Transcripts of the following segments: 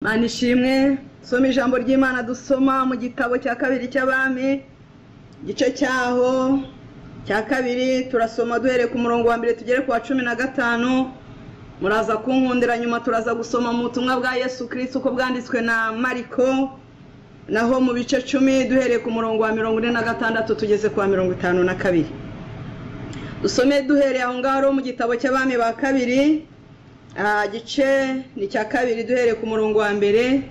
Mana ishimwe. Soma ijambo ry'Imana dusoma mu gitabo cya kabiri cy'Abami, igice cyaho cya kabiri, turasoma duhereye ku murongo wa mbere tugere ku wa 15. Muraza kunkundira nyuma turaza gusoma mu butumwa bwa Yesu Kristo uko bwanditswe na Mariko, naho mu bice 10 duhereye ku murongo wa 46 tugeze ku wa 52. Dusome duhereye aho ngaho mu gitabo cy'Abami ba kabiri, gice ni cya kabiri, duhereye ku murongo wa mbere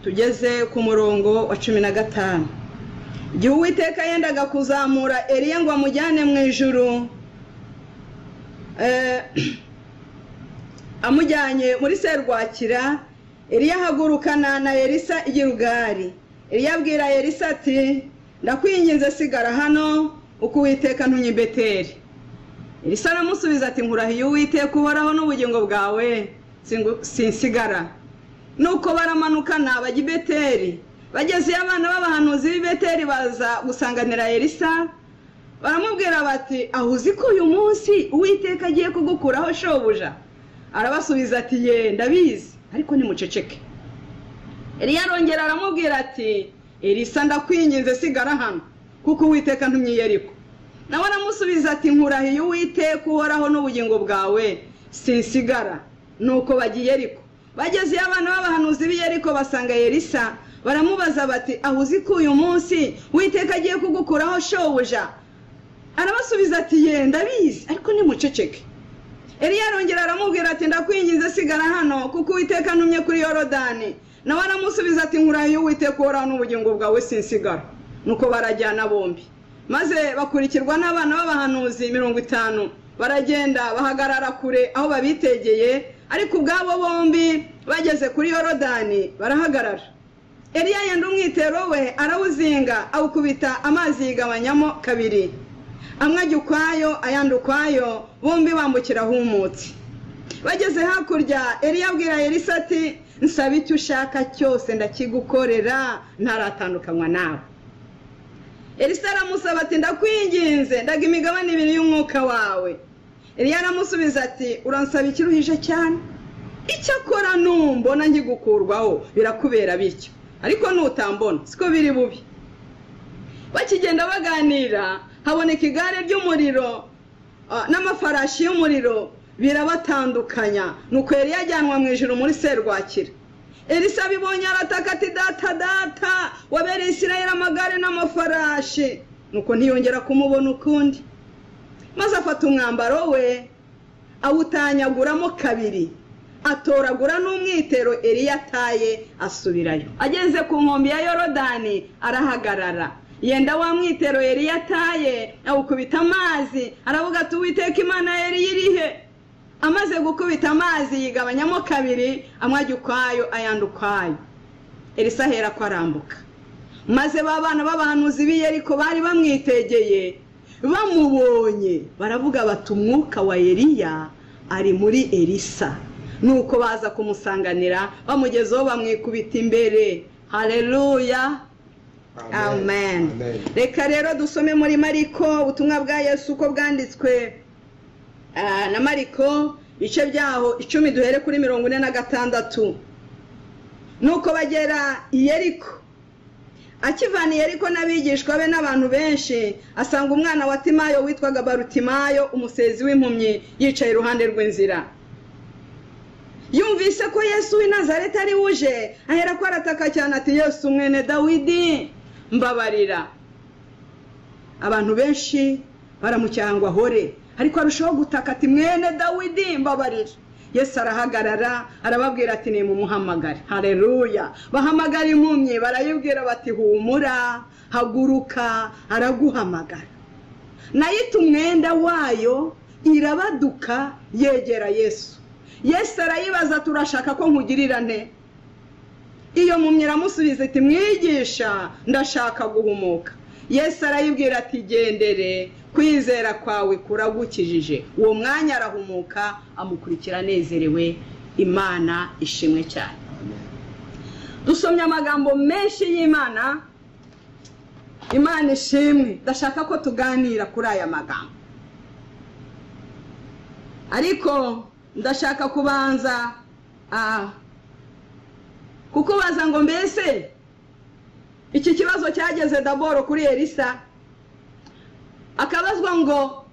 tugeze ku murongo wa 15. Igihe Uwiteka yendaga kuzamura Eliya ngo amujyane mu ijuru, amujyanye muri serwakira, Eliya ahagurukana na Elisa i Gilugari. Eliya abwira Elisa ati, ndakwinginze sigara hano uko Uwiteka ntumye i Beteli. Elisa aramusubiza ati, nkurahiye Uwiteka uhoraho n'ubugingo bwawe, sinsigara. Nuko baramanukana bajya i Beteli. Bagezeyo abana b'abahanuzi b'i Beteli baza gusanganira Elisa, baramubwira bati, aho uzi ko uyu munsi Uwiteka agiye kugukuraho shobuja? Arabasubiza ati, ye ndabizi, ariko nimuceceke. Eliya arongera aramubwira ati, Elisa ndakwinginze sigara hano kuko Uwiteka ntumye i Yeriko. Nawe aramusubiza ati, nkurahiye Uwiteka uhoraho n'ubugingo bwawe, sinsigara. Nuko bajya i Yeriko. Bagezeyo abana b'abahanuzi b'i Yeriko basanga Elisa, baramubaza bati, aho uzi ko uyu munsi Uwiteka agiye kugukuraho shobuja? Arabasubiza ati, ye ndabizi, ariko nimuceceke. Eliya arongera aramubwira ati, ndakwinginze sigara hano kuko Uwiteka ntumye kuri Yorodani. Nawe aramusubiza ati, nkurahiye Uwiteka uhoraho n'ubugingo bwawe, sinsigara. Nuko barajyana bombi, maze bakurikirwa n'abana b'abahanuzi 50, baragenda bahagarara kure aho babitegeye, ariko ubwabo bombi bageze kuri Yorodani barahagarara. Eliya yenda umwitero we arawuzinga, awukubita amazi yigabanyamo kabiri, amwe ajya ukwayo ayandi ukwayo, bombi bambukira ahumutse. Bageze hakurya, Eliya abwira Elisa ati, nsaba icyo ushaka cyose ndakigukorera, ntaratandukanywa nawe. Elisa aramusaba ati, ndakwinginze ndaga imigabane ibiri y'umwuka wawe. Eliya aramusubiza ati, uransaba ikiruhije cyane, icyakora numbona nkigukurwaho birakubera bityo, ariko nutambona siko biri bubi. Bakigenda baganira, haboneka igare ry'umuriro n'amafarashi y'umuriro birabatandukanya. Nuko Eliya ajyanwa mu ijuru muri serwakira. Elisa abibonye arataka ati, data data, wabereye Isirayeli amagare n'amafarashi. Nuko ntiyongera kumubona ukundi. Maze afata umwambaro we awutanyaguramo kabiri, atoragura n'umwitero Eliya ataye, asubirayo. Ageze ku nkombe ya Yorodani arahagarara, yenda wa mwitero Eliya ataye, awukubita amazi, aravuga ati, Uwiteka Imana ya Eliya irihe? Amaze gukubita amazi yigabanyamo kabiri, amwe ajya ukwayo ayandi ukwayo. Elisa ahera ko arambuka. Maze ba bana b'abahanuzi b'i Yeriko bari bamwitegeye, bamubonye baravuga bati, umwuka wa Eliya ari muri Elisa. Nuko baza kumusanganira, bamugezeho bamwikubita imbere. Haleluya, amen. Reka rero dusome muri Mariko ubutumwa bwa Yesu uko bwanditswe na Mariko, ibice byaho 10 duhere kuri 46. Nuko bagera i Yeriko. Akivana i Yeriko n'abigishwa be n'abantu benshi, asanga umwana wa Timayo witwaga Barutimayo, umusezi w'impumyi, yicaye iruhande rw'inzira. Yumvise ko Yesu w'i Nazareti ari uje, ahera ko arataka cyane ati, Yesu mwene Dawidi, mbabarira. Abantu benshi baramucyangwa hore, ariko arushaho gutaka ati, mwene Dawidi, mbabarira. Yesu arahagarara arababwira ati, nimumuhamagare. Haleluya. Bahamagara impumyi, barayibwira bati, humura, haguruka, araguhamagara. Nayo umwenda wayo irabaduka, yegera Yesu. Yesu arayibaza, turashaka ko nkugirira nte? Iyo mpumyi iramusubiza iti, mwigisha, ndashaka guhumuka. Yesu arayibwira ati, gendere, kwizera kwawe kuragukijije. Uwo mwanya arahumuka, amukurikira anezerewe. Imana ishimwe cyane. Dusomye amagambo menshi y'Imana. Imana ishimwe. Ndashaka ko tuganira kuri aya magambo, ariko ndashaka kubanza Kukubaza ngo mbese iki kibazo cyageze daboro kuri Elisa, akabazwa ngo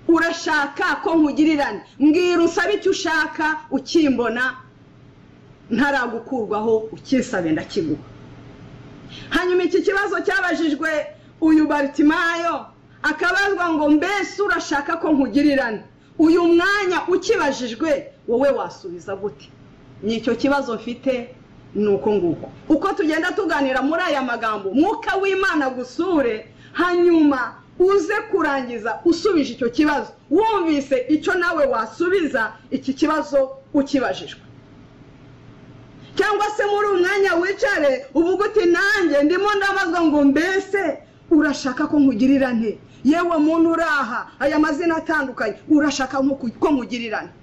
urashaka ko nkugirirane, mbwira usabe icyo ushaka ukimbona ntaragukurwaho, ukisabe ndakiguha. Hanyuma iki kibazo cyabajijwe uyu Bartimayo, akabazwa ngo mbese urashaka ko nkugirirane, uyu mwanya ukibajijwe wowe wasubiza gute? Nicyo kibazo mfite. Nuko nguko uko tugenda tuganira muri aya magambo, Mwuka w'Imana gusure, hanyuma uze kurangiza usubije icyo kibazo, wumvise icyo nawe wasubiza iki kibazo ukibajijwe. Cyangwa se muri umwanya wicare uvuga uti nanjye ndimo ndabazwa ngo mbese urashaka ko nkugirira nte? Yewe muntu uraha aya mazina atandukanye, urashaka ko nkugirira nte?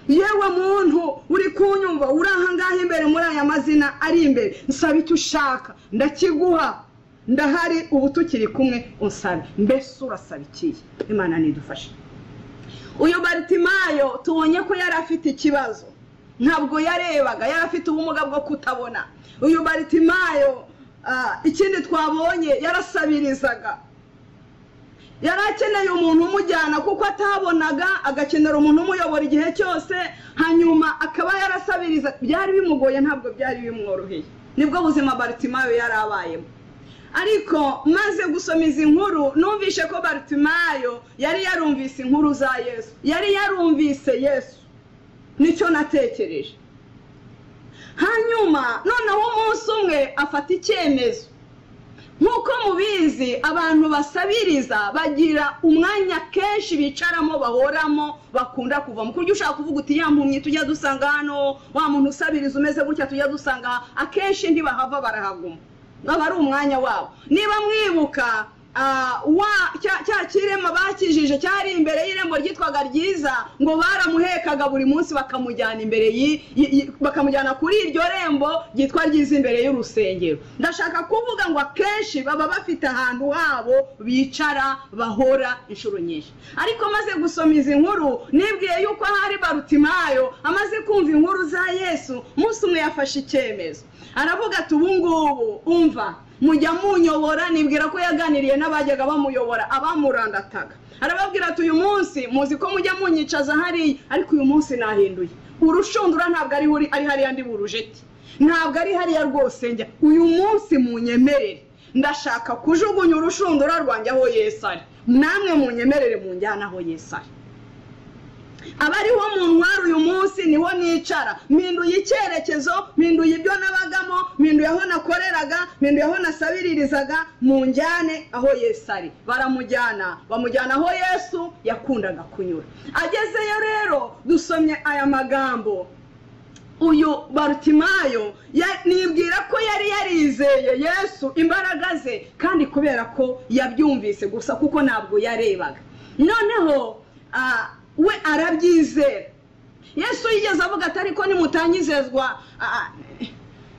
Yewe muntu uri kunyumva uri aha ngaha imbere muri aya mazina ari imbere, nsaba icyo ushaka ndakiguha, ndahari ubu tukiri kumwe, unsabe. Mbese urasaba ikihe? Imana nidufashe. Uyu Bartimayo tubonye ko yari afite ikibazo, ntabwo yarebaga, yari afite ubumuga bwo kutabona. Uyu Bartimayo ikindi twabonye, yarasabirizaga, yari akeneye umuntu umujyana kuko atabonaga, agakenera umuntu umuyobora igihe cyose, hanyuma akaba yarasabiriza. Byari bimugoye, ntabwo byari bimworoheye. Nibwo buzima Bartimayo yari abayemo. Ariko maze gusoma izi nkuru, numvishe ko Bartimayo yari yarumvise inkuru za Yesu, yari yarumvise Yesu, nicyo natekereje. Hanyuma noneho umunsi umwe afata icyemezo. Nk'uko mubizi, abantu basabiriza bagira umwanya kenshi bicaramo, bahoramo, bakunda kuvamo. Kurya ushaka kuvuga uti ya mpumyi tujya dusanga hano, wa muntu usabiriza umeze gutya tujya dusanga, akenshi ntibahava, barahaguma, aba ari umwanya wabo. Niba mwibuka cya kirema bakijije cyari imbere y'irembo ryitwaga Ryiza, ngo baramuhekaga buri munsi bakamujyana imbere, bakamujyana kuri iryo rembo ryitwa Ryiza imbere y'urusengero. Ndashaka kuvuga ngo akenshi baba bafite ahantu habo bicara, bahora inshuro nyinshi. Ariko maze gusoma izi nkuru, nibwiye yuko ahari Bartimayo amaze kumva inkuru za Yesu, umunsi umwe yafashe icyemezo, aravuga ati ubu ngubu umva mujya munyobora. Nibwira ko yaganiriye n'abajyaga bamuyobora, abamurandataga, arababwira ati uyu munsi muzi ko mujya munyicaza hariya, ariko uyu munsi nahinduye urushundura, ntabwo ari hariya ndi burujeti, ntabwo ari hariya rwose njya, uyu munsi munyemerere, ndashaka kujugunya urushundura rwanjye aho Yesu ari, namwe munyemerere munjyana aho Yesu ari. Abariho mu ntwaro uyu munsi niho nicara, mpinduye icyerekezo, mpinduye ibyo nabagamo, mpinduye aho nakoreraga, mpinduye aho nasabiririzaga, munjyane aho Yesu ari. Baramujyana, bamujyana aho Yesu yakundaga kunyura. Agezeyo rero dusomye aya magambo, uyu Bartimayo nibwira ko yari yarizeye Yesu imbaraga ze, kandi kubera ko yabyumvise gusa kuko ntabwo yarebaga. Noneho we arabyizera. Yesu yigeze avuga ati ariko nimutanyizezwa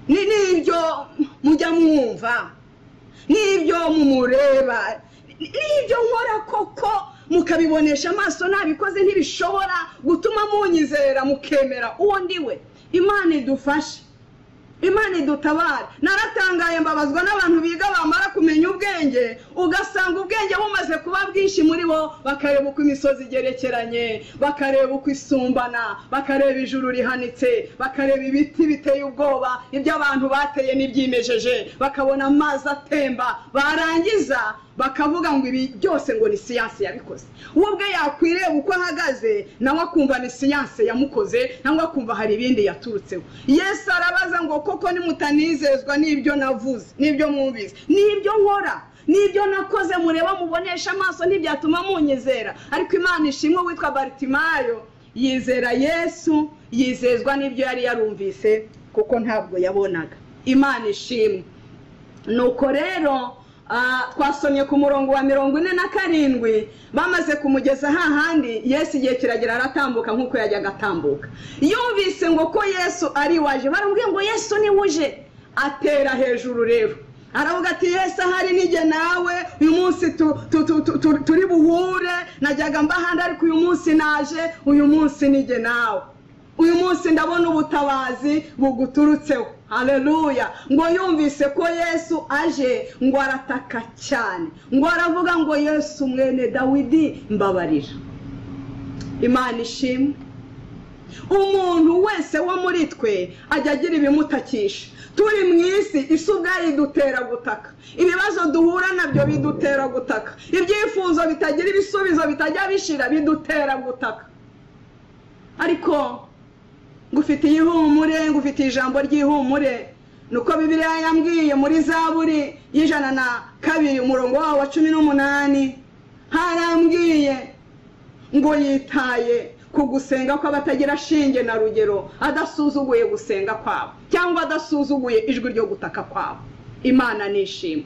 n'ibyo mujya mwumva, n'ibyo mumureba, n'ibyo nkora koko mukabibonesha amaso, nabikoze ntibishobora gutuma munyizera mukemera uwo ndiwe. Imana idufashe, Imana idutabare. Naratangaye mbabazwa n'abantu biga bamara kumenya ubwenge, ugasanga ubwenge bumaze kuba bwinshi muri bo, bakareba uko imisozi igerekeranye, bakareba uko isumbana, bakareba ijuru rihanitse, bakareba ibiti biteye ubwoba, ibyo abantu bateye n'ibyimejeje, bakabona amazi atemba, barangiza bakavuga ngo ibi byose ngo ni siyanse yabikoze. We ubwe yakwireba uko ahagaze, nawe akumva ni siyanse yamukoze, cyangwa akumva hari ibindi yaturutseho. Yesu arabaza ngo koko nimutanizezwa n'ibyo navuze, n'ibyo mwumvise, n'ibyo nkora, n'ibyo nakoze mureba mubonesha amaso, ntibyatuma munyizera. Ariko Imana ishimwe, witwa Bartimayo yizera Yesu, yizezwa n'ibyo yari yarumvise kuko ntabwo yabonaga. Imana ishimwe. Nuko rero twasomye ku murongo wa 47, bamaze kumugeza hahandi Yesu igihe kiragera aratambuka nk'uko yajyaga atambuka. Yumvise ngo ko Yesu ari waje, baramubwiye ngo Yesu ni uje, atera hejuru rero aravuga ati Yesu ahari nijye nawe, uyu munsi turi buhure, najyaga mbahandi ariko uyu munsi naje, uyu munsi nijye nawe. Uyu munsi ndabona ubutabazi buguturutseho. Haleluya. Ngo yumvise ko Yesu aje, ngo arataka cyane, ngo aravuga ngo Yesu mwene Dawidi mbabarira. Imana ishimwe. Umuntu wese wo muri twe ajya agira ibimutakisha. Turi mu isi, isi ubwayo idutera gutaka, ibibazo duhura nabyo bidutera gutaka, ibyifuzo bitagira ibisubizo bitajya bishira bidutera gutaka. Ariko ngufitiye ihumure, ngufitiye ijambo ry'ihumure. Nuko Bibiliya yambwiye muri Zaburi y'102 umurongo wawo wa 18, harambwiye ngo yitaye ku gusenga kw'abatagira shinge na rugero, adasuzuguye gusenga kwabo cyangwa adasuzuguye ijwi ryo gutaka kwabo. Imana nishimwe.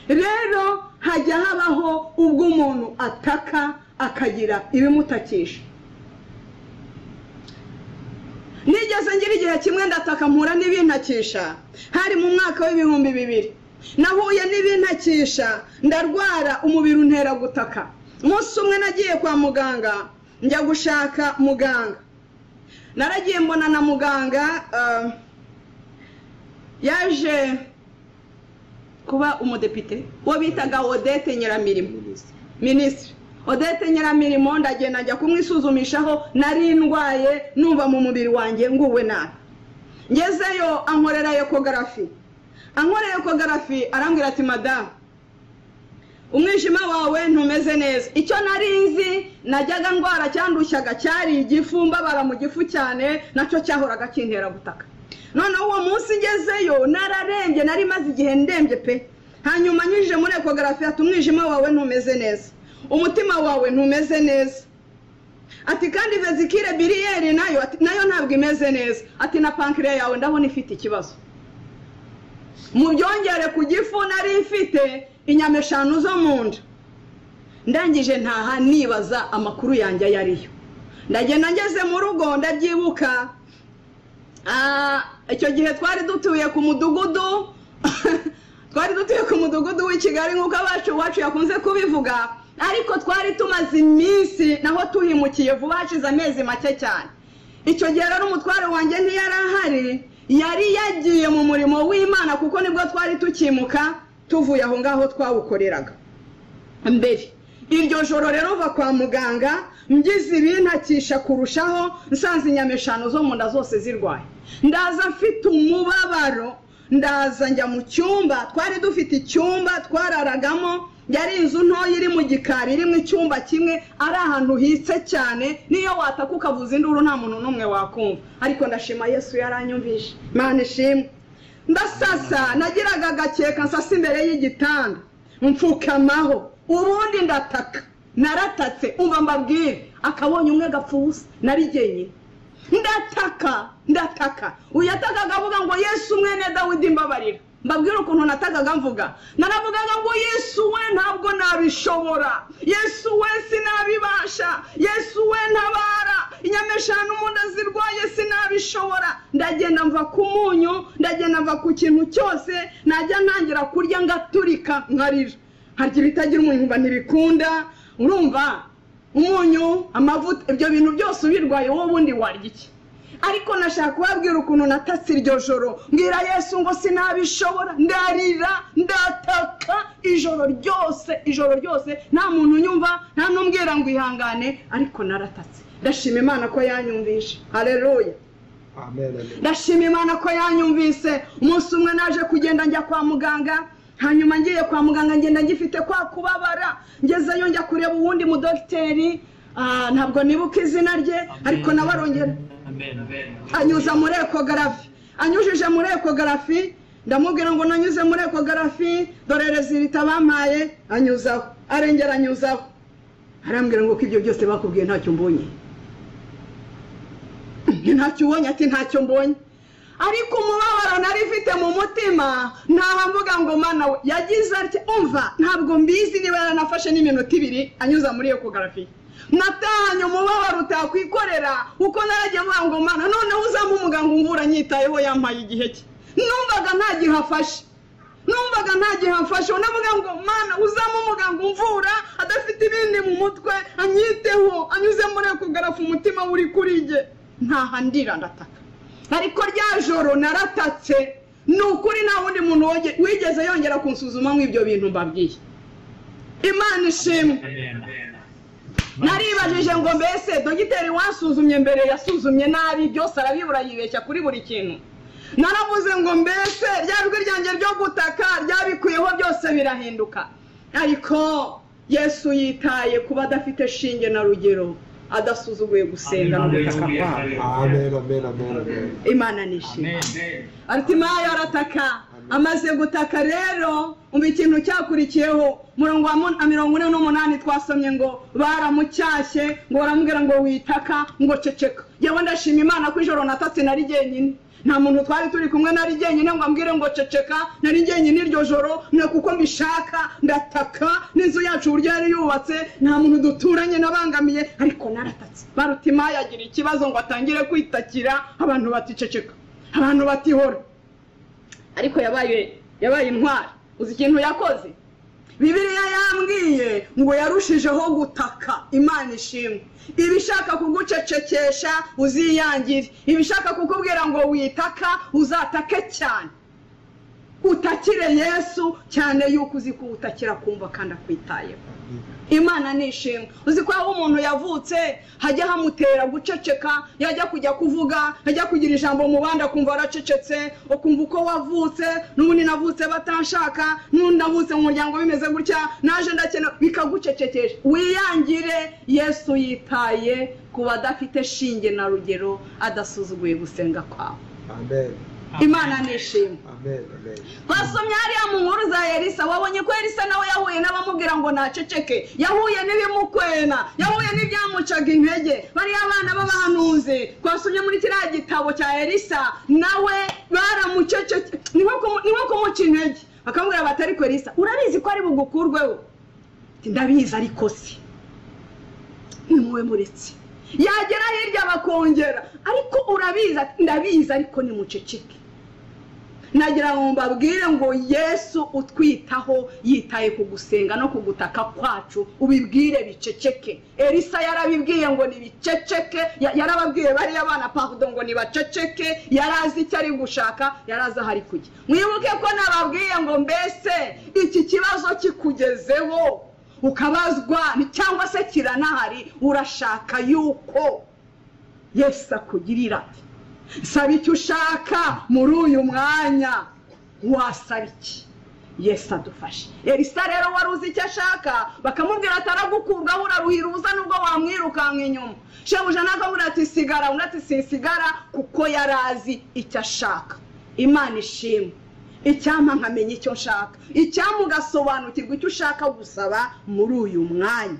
Rero hajya habaho ubwo umuntu ataka akagira ibimutakisha. Nigeze ngira igihe kimwe ndataka mpura n'ibintakisha. Hari mu mwaka w'2000 nahuye n'ibintakisha, ndarwara umubiri untera gutaka. Umunsi umwe nagiye kwa muganga, njya gushaka muganga. Naragiye mbona na muganga, yaje kuba umudepite uwo bitaga Odette Nyiramirimo, minisitiri Odette Nyiramirimo. Ndagenda njya kumwisuzumishaho, nari ndwaye numva mu mubiri wanjye nguwe nabi. Ngezeyo ankorera ekogarafi, ankorera ekogarafi arambwira ati madamu, umwijima wawe ntumeze neza. Icyo nari nzi najyaga ndwara cyandushyaga cyari igifu, mbabara mu gifu cyane, nacyo cyahoraga kintera gutaka. Noneho uwo munsi ngezeyo nararembye, nari maze igihe ndembye pe. Hanyuma nyujije muri ekogarafi ati umwijima wawe ntumeze neza, umutima wawe ntumeze neza, ati kandi vezikire biliyeri nayo, ati nayo ntabwo imeze neza, ati na pankreya yawe ndabona ifite ikibazo. Mubyongere ku gifu nari mfite inyama 5 zo mu nda. Ndangije ntaha nibaza amakuru yanjye yariyo. Ndagenda ngeze mu rugo ndabyibuka, icyo gihe twari dutuye ku mudugudu twari dutuye ku mudugudu w'i Kigali nk'uko abacu wacu yakunze kubivuga, ariko twari tumaze iminsi naho tuhimukiye vuba, hashize amezi make cyane. Icyo gihe rero umutware wanjye ntiyari ahari, yari yagiye mu murimo w'Imana, kuko nibwo twari tukimuka tuvuye aho ngaho twawukoreraga mbere. Iryo joro rero va kwa muganga ngize ibintakisha kurushaho, nsanze inyama 5 zo mu nda zose zirwaye. Ndaza mfite umubabaro, ndaza njya mu cyumba, twari dufite icyumba twararagamo, yari inzu ntoya iri mu gikari irimo icyumba kimwe, ari ahantu hitse cyane, niyo wataka ukavuza induru nta muntu n'umwe wakumva. Ariko ndashima Yesu yaranyumvishe. Imana ishimwe. Ndasasa, nagiraga agakeka nsasa imbere y'igitanda, mfukamaho, ubundi ndataka. Naratatse, umva mbabwire, akabonye umwe gapfa ubusa, nari jyenyine. Ndataka, ndataka. Uyatakaga avuga ngo Yesu mwene Dawidi mbabarira. Mbabwire ukuntu natakaga mvuga. Naravugaga ngo Yesu we ntabwo nabishobora, Yesu we sinabibasha, Yesu we ntabara, inyama 5 mu nda zirwaye sinabishobora. Ndagenda mva ku munyu, ndagenda mva ku kintu cyose, najya ntangira kurya ngaturika nkarira. Harya ibitagira umunyu mba ntibikunda, urumva umunyu, amavuta, ibyo bintu byose ubirwaye wowe ubundi warya iki? Ariko nashaka kubabwira ukuntu natatse iryo joro, mbwira Yesu ngo sinabishobora, ndarira, ndataka ijoro ryose, ijoro ryose, nta muntu unyumva, nta n'umbwira ngo ihangane, ariko naratatse. Ndashima Imana ko yanyumvishe. Haleluya. Amen. Ndashima Imana ko yanyumvise. Umunsi umwe naje kugenda njya kwa muganga, hanyuma ngiye kwa muganga ngenda ngifite kwa kubabara, ngezeyo njya kureba uwundi mudogiteri, ntabwo nibuka izina rye, ariko nabarongera anyuza muri ekogarafi. Anyujije muri ekogarafi, ndamubwira ngo nanyuze muri ekogarafi, dore rezilita bampaye, anyuzaho, arengera anyuzaho. Arambwira ngo ko ibyo byose bakubwiye ntacyo mbonye. Ntacyo ubonye? Ati ntacyo mbonye. Ariko umubabaro nari mfite mu mutima, ntaha mvuga ngo Mana we yagize atya, umva ntabwo mbizi niba yaranafashe n'iminota 2 anyuza muri ekogarafi. Natahanye umubabaro utakwikorera, uko naragiye mvuga ngo Mana noneho uzampa umuganga umvura nyitayeho, yampaye igihe cye. Numvaga nta gihe afashe, numvaga nta gihe amfashe, navuga ngo Mana uzampa umuganga umvura adafite ibindi mu mutwe, anyiteho, anyuze muri ekogarafi, umutima uri kuri jye. Ntahandira ndataka, ariko rya joro naratatse. Ni ukuri nta wundi muntu wigeze yongera kunsuzuma nk'ibyo bintu mbabwiye. Imana ishimwe. Naribajije ngo mbese dogiteri wansuzumye mbere yasuzumye nabi, byose arabibura, yibeshya kuri buri kintu. Naravuze ngo mbese rya jwi ryanjye ryo gutaka ryabikuyeho, byose birahinduka. Ariko Yesu yitaye kuba adafite shinge na rugero, adasuzuguye gusenga no gutaka kwawe. Amen, amen, amen, amen. Imana nishimwe. Barutimayo arataka. Amaze gutaka rero, umva ikintu cyakurikiyeho. Murongo wa 48 twasomye ngo baramucyashye, ngo baramubwira ngo witaka, ngo ceceka. Yewe ndashima Imana ko ijoro natatse nari jyenyine, nta muntu twari turi kumwe, nari jyenyine ngo ambwire ngo ceceka. Nari jyenyine iryo joro, na kuko mbishaka ndataka. N'inzu yacu uburyo yari yubatse, nta muntu duturanye nabangamiye, ariko naratatse. Barutimayo agira ikibazo ngo atangire kwitakira, abantu baticeceka, abantu batihora. Ariko yabaye intwari. Uzi ikintu yakoze? Bibiliya yambwiye ngo yarushijeho gutaka. Imana ishimwe. Ibishaka kugucecekesha uziyangire, ibishaka kukubwira ngo witaka uzatake cyane, utakire Yesu cyane yuko uzi ko utakira kumva kandi akwitayeho. Imana nishimwe. Uzi ko aho umuntu yavutse hajya hamutera guceceka, yajya kujya kuvuga, yajya kugira ijambo mu bandi akumva aracecetse. Ukumva uko wavutse, n'ubundi navutse batanshaka, n'ubundi navutse mu muryango bimeze gutya, naje ndakena, bikagucecekesha. Wiyangire, Yesu yitaye ku badafite shinge na rugero, adasuzuguye gusenga kwawe. Amen. Imana nishimwe. Amen, amen. Twasomye hariya mu nkuru za Elisa, wabonye ko Elisa nawe yahuye n'abamubwira ngo naceceke, yahuye n'ibimukwena, yahuye n'ibyamucaga intege. Bariya abana b'abahanuzi twasomye muri kiriya gitabo cya Elisa, nawe baramuceceke, ni nko kumuca intege, bakamubwira bati ariko Elisa urabizi ko ari bugukurweho? Ndabizi ariko si nimuwe muretse. Yagera hirya bakongera, ariko urabizi, ndabizi ariko nimuceceke. Nagira ngo mbabwire ngo Yesu utwitaho yitaye ku gusenga no kugutaka kwacu. Ubibwire biceceke. Elisa yarabibwiye ngo nibiceceke, yarababwiye bariya abana pardon ngo nibaceceke. Yarazi icyo ari gushaka, yarazi aho ari kujya. Mwibuke ko nababwiye ngo mbese iki kibazo kikugezeho ukabazwa cyangwa se kiranahari, urashaka yuko Yesu akugirira ati saba icyo ushaka muri uyu mwanya, wasaba iki? Yesu adufashe. Elisa rero wari uzi icyo ashaka, bakamubwira ati aragukurwaho, uraruhira ubusa nubwo wamwirukanka inyuma. Shebuja nakamubwira ati sigara, undi ati sinsigara, kuko yarazi icyo ashaka. Imana ishimwe. Icyampa nkamenya icyo nshaka, icyampa ugasobanukirwa icyo ushaka gusaba muri uyu mwanya.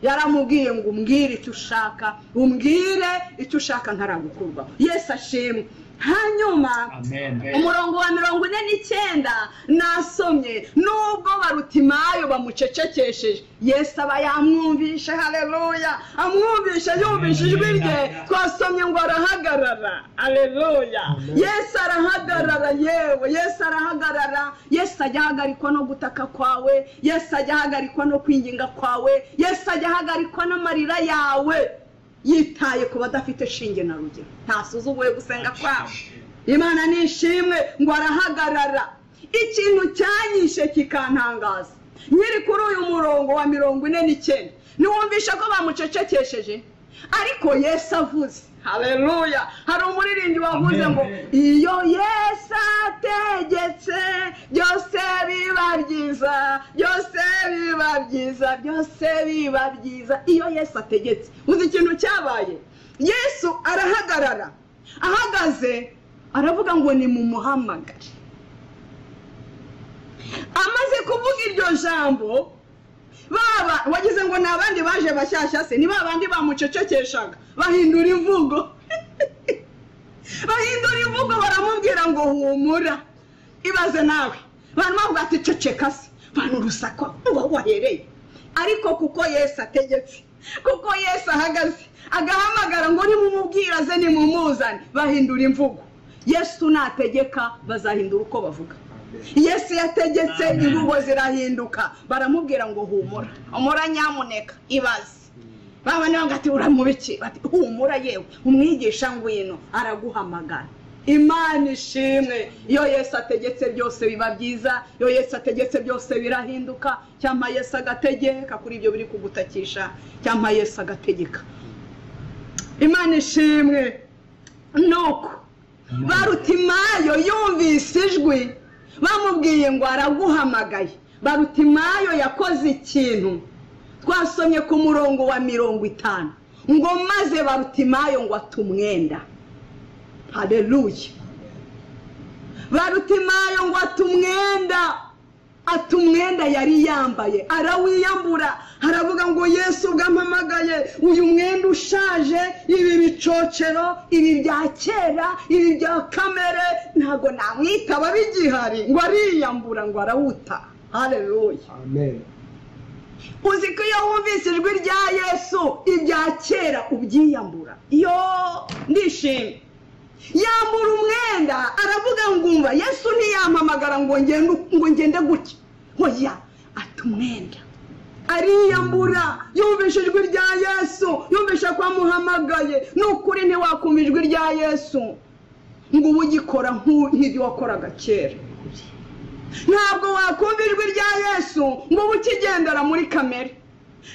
Yaramubwiye ngo umbwire icyo ushaka, umbwire icyo ushaka ntaragukurwaho. Yesu ashimwe. Hanyuma umurongo wa 49 nasomye, nubwo Barutimayo bamucecekesheje, Yesu aba yamwumvishe. Haleluya! Amwumvishe, yumvishe ijwi rye. Twasomye ngo arahagarara. Haleluya! Yesu arahagarara. Yewe Yesu arahagarara. Yesu ajya ahagarikwa no gutaka kwawe, Yesu ajya ahagarikwa no kwinginga kwawe, Yesu ajya ahagarikwa n'amarira yawe. Yitaye ku badafite shinge na rugero, ntasuzuguye gusenga kwawe. Imana nishimwe. Ngo arahagarara. Ikintu cyanyishe kikantangaza nkiri kuri uyu murongo wa 49, niwumvisha ko bamucecekesheje, ariko Yesu avuze. Haleluya! Hari umuririmbyi wavuze ngo iyo Yesu ategetse byose biba byiza, byose biba byiza, byose biba byiza. Iyo Yesu ategetse, uzi ikintu cyabaye? Yesu arahagarara. Ahagaze aravuga ngo ni mumuhamagare. Amaze kuvuga iryo jambo, baba wagize ngo ni abandi baje bashyashya se, ni babandi bamucecekeshaga, bahindura imvugo. Bahindura imvugo, baramubwira ngo humura. Ibaze nawe, abantu bavuga ati ceceka se, bantu urusaku uba wahereye. Ariko kuko Yesu ategetse, kuko Yesu ahagaze, agahamagara ngo nimumubwira aze, nimumuzane, bahindura imvugo. Yesu nategeka bazahindura uko bavuga. Yesu yategetse imvugo zirahinduka, baramubwira ngo humura, humura nyamuneka. Ibaze Babana ngo ati uramubiki, bati humura yewe umwigisha ngwino araguhamagara. Imana ishimwe. Iyo Yesu ategetse byose biba byiza, iyo Yesu ategetse byose birahinduka. Cyampa Yesu agategeka kuri ibyo biri kugutakisha, cyampa Yesu agategeka. Imana ishimwe. Nuko Barutimayo yumvise ijwi bamubwiye ngo araguhamagaye. Barutimayo yakoze ikintu twasomye ku murongo wa 50 ngo maze Barutimayo ngo atumwenda. Haleluya. Barutimayo ngo atumwenda yari yambaye arawiyambura, aravuga ngo Yesu bwampamagaye, uyu mwenda ushaje, ibi bicocero, ibi bya kera, ibi bya kamere ntago namwitaba bigihari, ngo ariyambura ngo arawuta. Haleluya. Amen. Uzi ko iyo wumvise ijwi rya Yesu ibya kera ubyiyambura. Yo ndishimye. Yambura umwenda aravuga ngo umva Yesu ntiyampamagara ngo ngende gutya, oya atumwenda ariyambura. Yumvise ijwi rya Yesu, yumvise ko amuhamagaye. Nukuri ntiwakumva ijwi rya Yesu ngo ubu ugikora nk'ibyo wakoraga kera. Ntabwo wakumva ijwi rya Yesu ngo ubu ukigendera muri kamere.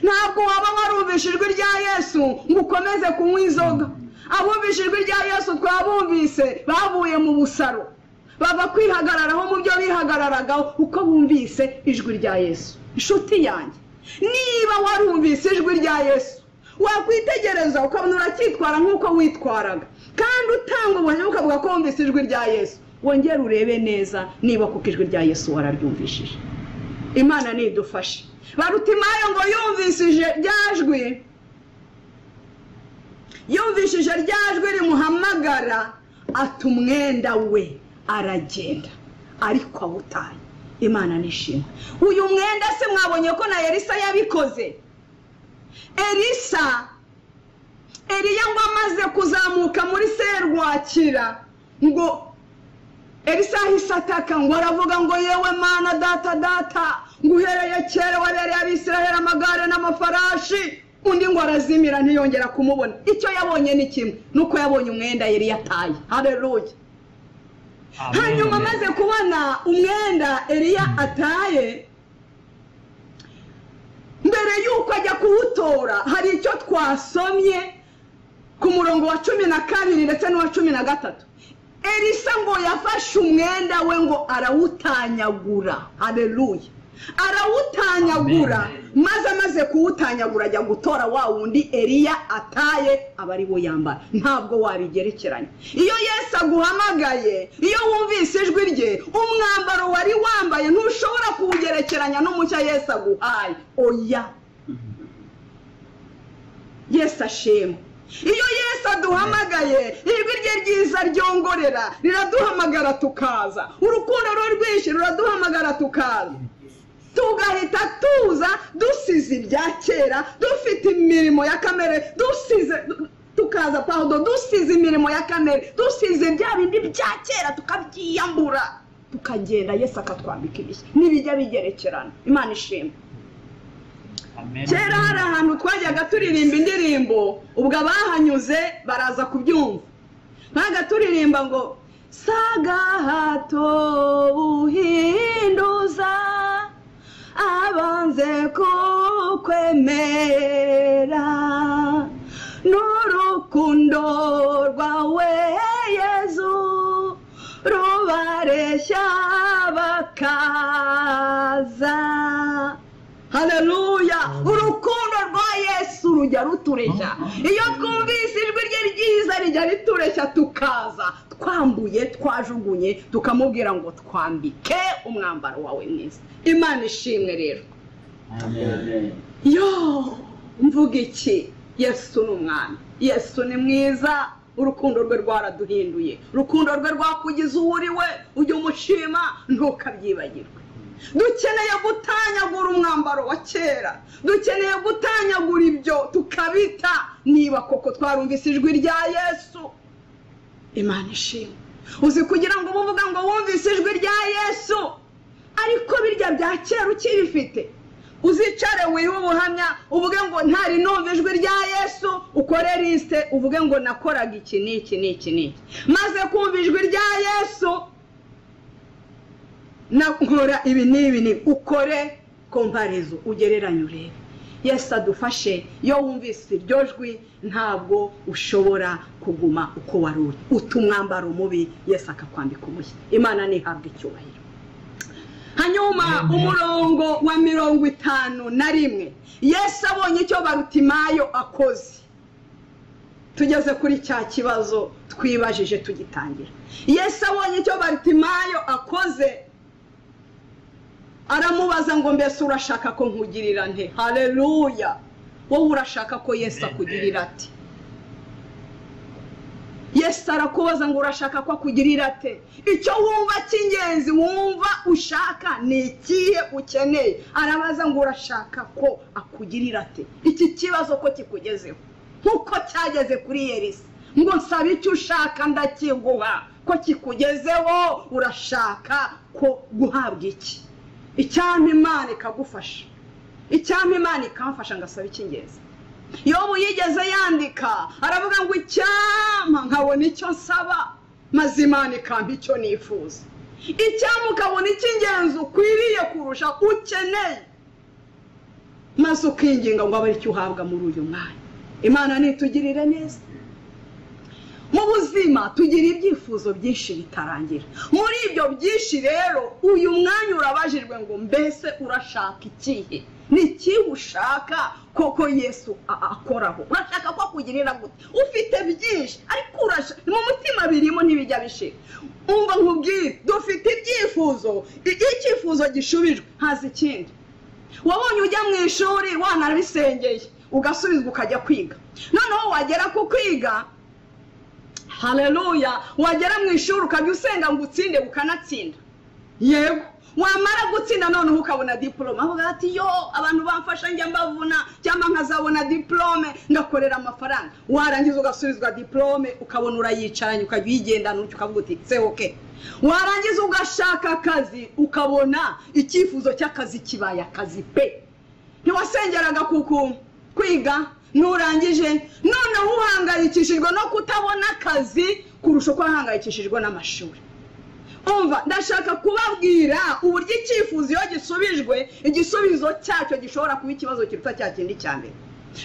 Ntabwo waba warumvise ijwi rya Yesu ngo ukomeze kunywa inzoga. Abumvise ijwi rya Yesu twabumvise bavuye mu busaro, bava kwihagararaho mu byo bihagararagaho uko bumvise ijwi rya Yesu. Inshuti yanjye, niba warumvise ijwi rya Yesu wakwitegereza ukabona uracyitwara nk'uko witwaraga, kandi utanga ubuhamya ukavuga ko wumvise ijwi rya Yesu, wongere urebe neza niba kuko ijwi rya Yesu wararyumvishije. Imana nidufashe. Barutimayo ngo yumvishije rya jwi, yumvishije rya jwi rimuhamagara, atumwenda we aragenda ariko awutaye. Imana nishimwe. Uyu mwenda se mwabonye ko na Elisa yabikoze. Eliya ngo amaze kuzamuka muri serwakira, ngo Elisa ahise ataka ngo aravuga ngo yewe Mana data data, nguhereye kera wabereye Abisiraheli amagare n'amafarashi. Undi ngo arazimira ntiyongera kumubona. Icyo yabonye ni kimwe, nuko yabonye umwenda yari yataye. Haleluya. Hanyuma amaze kubona umwenda Eliya ataye, mbere yuko ajya kuwutora hari icyo twasomye ku murongo wa 12 ndetse n'uwa 13. Elisa ngo yafashe umwenda we ngo arawutanyagura. Haleluya. Arawutanyagura, maze amaze kuwutanyagura ajya gutora wa wundi Eliya ataye aba ari wo yambara. Ntabwo wabigerekeranya. Iyo Yesu aguhamagaye, iyo wumvise ijwi rye, umwambaro wari wambaye ntushobora kuwugerekeranya n'umucyo Yesu aguhaye. Oya. Yesu ashimwe. Iyo Yesu aduhamagaye, ijwi rye ryiza ryongorera riraduhamagara tukaza. Urukundo rwe rwinshi ruraduhamagara tukaza, tugahita tuza dusize ibya kera, dufite imirimo ya kamere, dusize tukaza pardon, dusize imirimo ya kamere, dusize bya bindi bya kera tukabyiyambura, tukagenda Yesu akatwambika ibishya. Nibijya bigerekerana. Imana ishimwe. Kera hari ahantu twajyaga turirimba indirimbo, ubwo abahanyuze baraza kubyumva. Twaga turirimba ngo sagahato uhinduza abanze kukwemera, n'urukundo rwawe Yezu rubareshya bakaza. Haleluya. Urukundo rwa Yesu rujya rutureshya. Iyo twumvise ijwi rye ryiza rijya ritureshya, tukaza twambuye twajugunye, tukamubwira ngo twambike umwambaro wawe mwiza. Imana ishimwe rero. Amen. Yo mvuga iki? Yesu ni umwami, Yesu ni mwiza. Urukundo rwe rwaraduhinduye, urukundo rwe rwakugize uwo uri we. Ujye umushima ntukabyibagirwe. Dukeneye gutanyagura umwambaro wa kera, dukeneye gutanyagura ibyo tukabita, niba koko twarumvise ijwi rya Yesu. Imana ishimwe. Uzi kugira ngo uvuga ngo wumvise ijwi rya Yesu, ariko birya bya kera ukibifite, Uzicare wihe ubuhamya, uvuge ngo ntari numva ijwi rya Yesu, ukore liste uvuge ngo nakoraga iki n'iki n'iki n'iki, maze kumva ijwi rya Yesu nkora ibi n'ibi n'ibi. Ukore komparizo, ugereranye urebe. Yesu adufashe. Iyo wumvise iryo jwi ntabwo ushobora kuguma uko wari uri, uta umwambaro mubi, Yesu akakwambika umushya. Imana ntihabwe icyubahiro. Hanyuma umurongo wa 51, Yesu abonye icyo Barutimayo akoze. Tugeze kuri cya kibazo twibajije tugitangira. Yesu abonye icyo Barutimayo akoze, aramubaza ngo mbese urashaka ko nkugirira nte? Haleluya! Wowe urashaka ko Yesu akugirira ati? Yesu arakubaza ngo urashaka ko akugirira ate? Icyo wumva cy'ingenzi wumva ushaka ni ikihe ukeneye? Arabaza ngo urashaka ko akugirira ate? Iki kibazo ko kikugezeho nkuko cyageze kuri Elisa, ngo nsaba icyo ushaka ndakiguha, ko kikugezeho urashaka ko guhabwa iki? Icyampa Imana ikagufasha, icyampa Imana ikamfasha ngasaba icy'ingenzi. Yobu yigeze yandika aravuga ngo icyampa nkabona icyo nsaba, maze Imana ikampa icyo nifuza. Icyampa ukabona icy'ingenzi ukwiriye kurusha ukeneye, maze ukinginga ngo abe icyo uhabwa muri uyu mwanya. Imana nitugirire neza. Mu buzima tugira ibyifuzo byinshi bitarangira. Muri ibyo byinshi rero uyu mwanya urabajijwe ngo mbese urashaka ikihe? Ni ikihe ushaka koko Yesu akoraho? Urashaka ko akugirira gute? Ufite byinshi ariko mu mutima birimo ntibijya bishira. Umva nkubwire, dufite ibyifuzo, iyo icyifuzo gishubijwe haza ikindi. Wabonye ujya mu ishuri wanabisengeye ugasubizwa ukajya kwiga, noneho wagera ku kwiga, haleluya, wagera mu ishuri ukajya usenga ngo utsinde ukanatsinda, yego wamara gutsinda noneho ukabona diplome, avuga ati yo abantu bamfasha njya mbavuna, cyangwa nkazabona diplome ngakorera amafaranga. Warangiza ugasubizwa diplome ukabona urayicaranye ukajya uyigendana ukavuga uti se okay. Warangiza ugashaka akazi ukabona icyifuzo cy'akazi kibaye akazi pe. Ntiwasengeraga kuku kwiga nurangije, noneho uhangayikishijwe no kutabona akazi kurusha uko ahangayikishijwe n'amashuri. Umva, ndashaka kubabwira uburyo icyifuzo iyo gisubijwe, igisubizo cyacyo gishobora kuba ikibazo kiruta cya kindi cya mbere.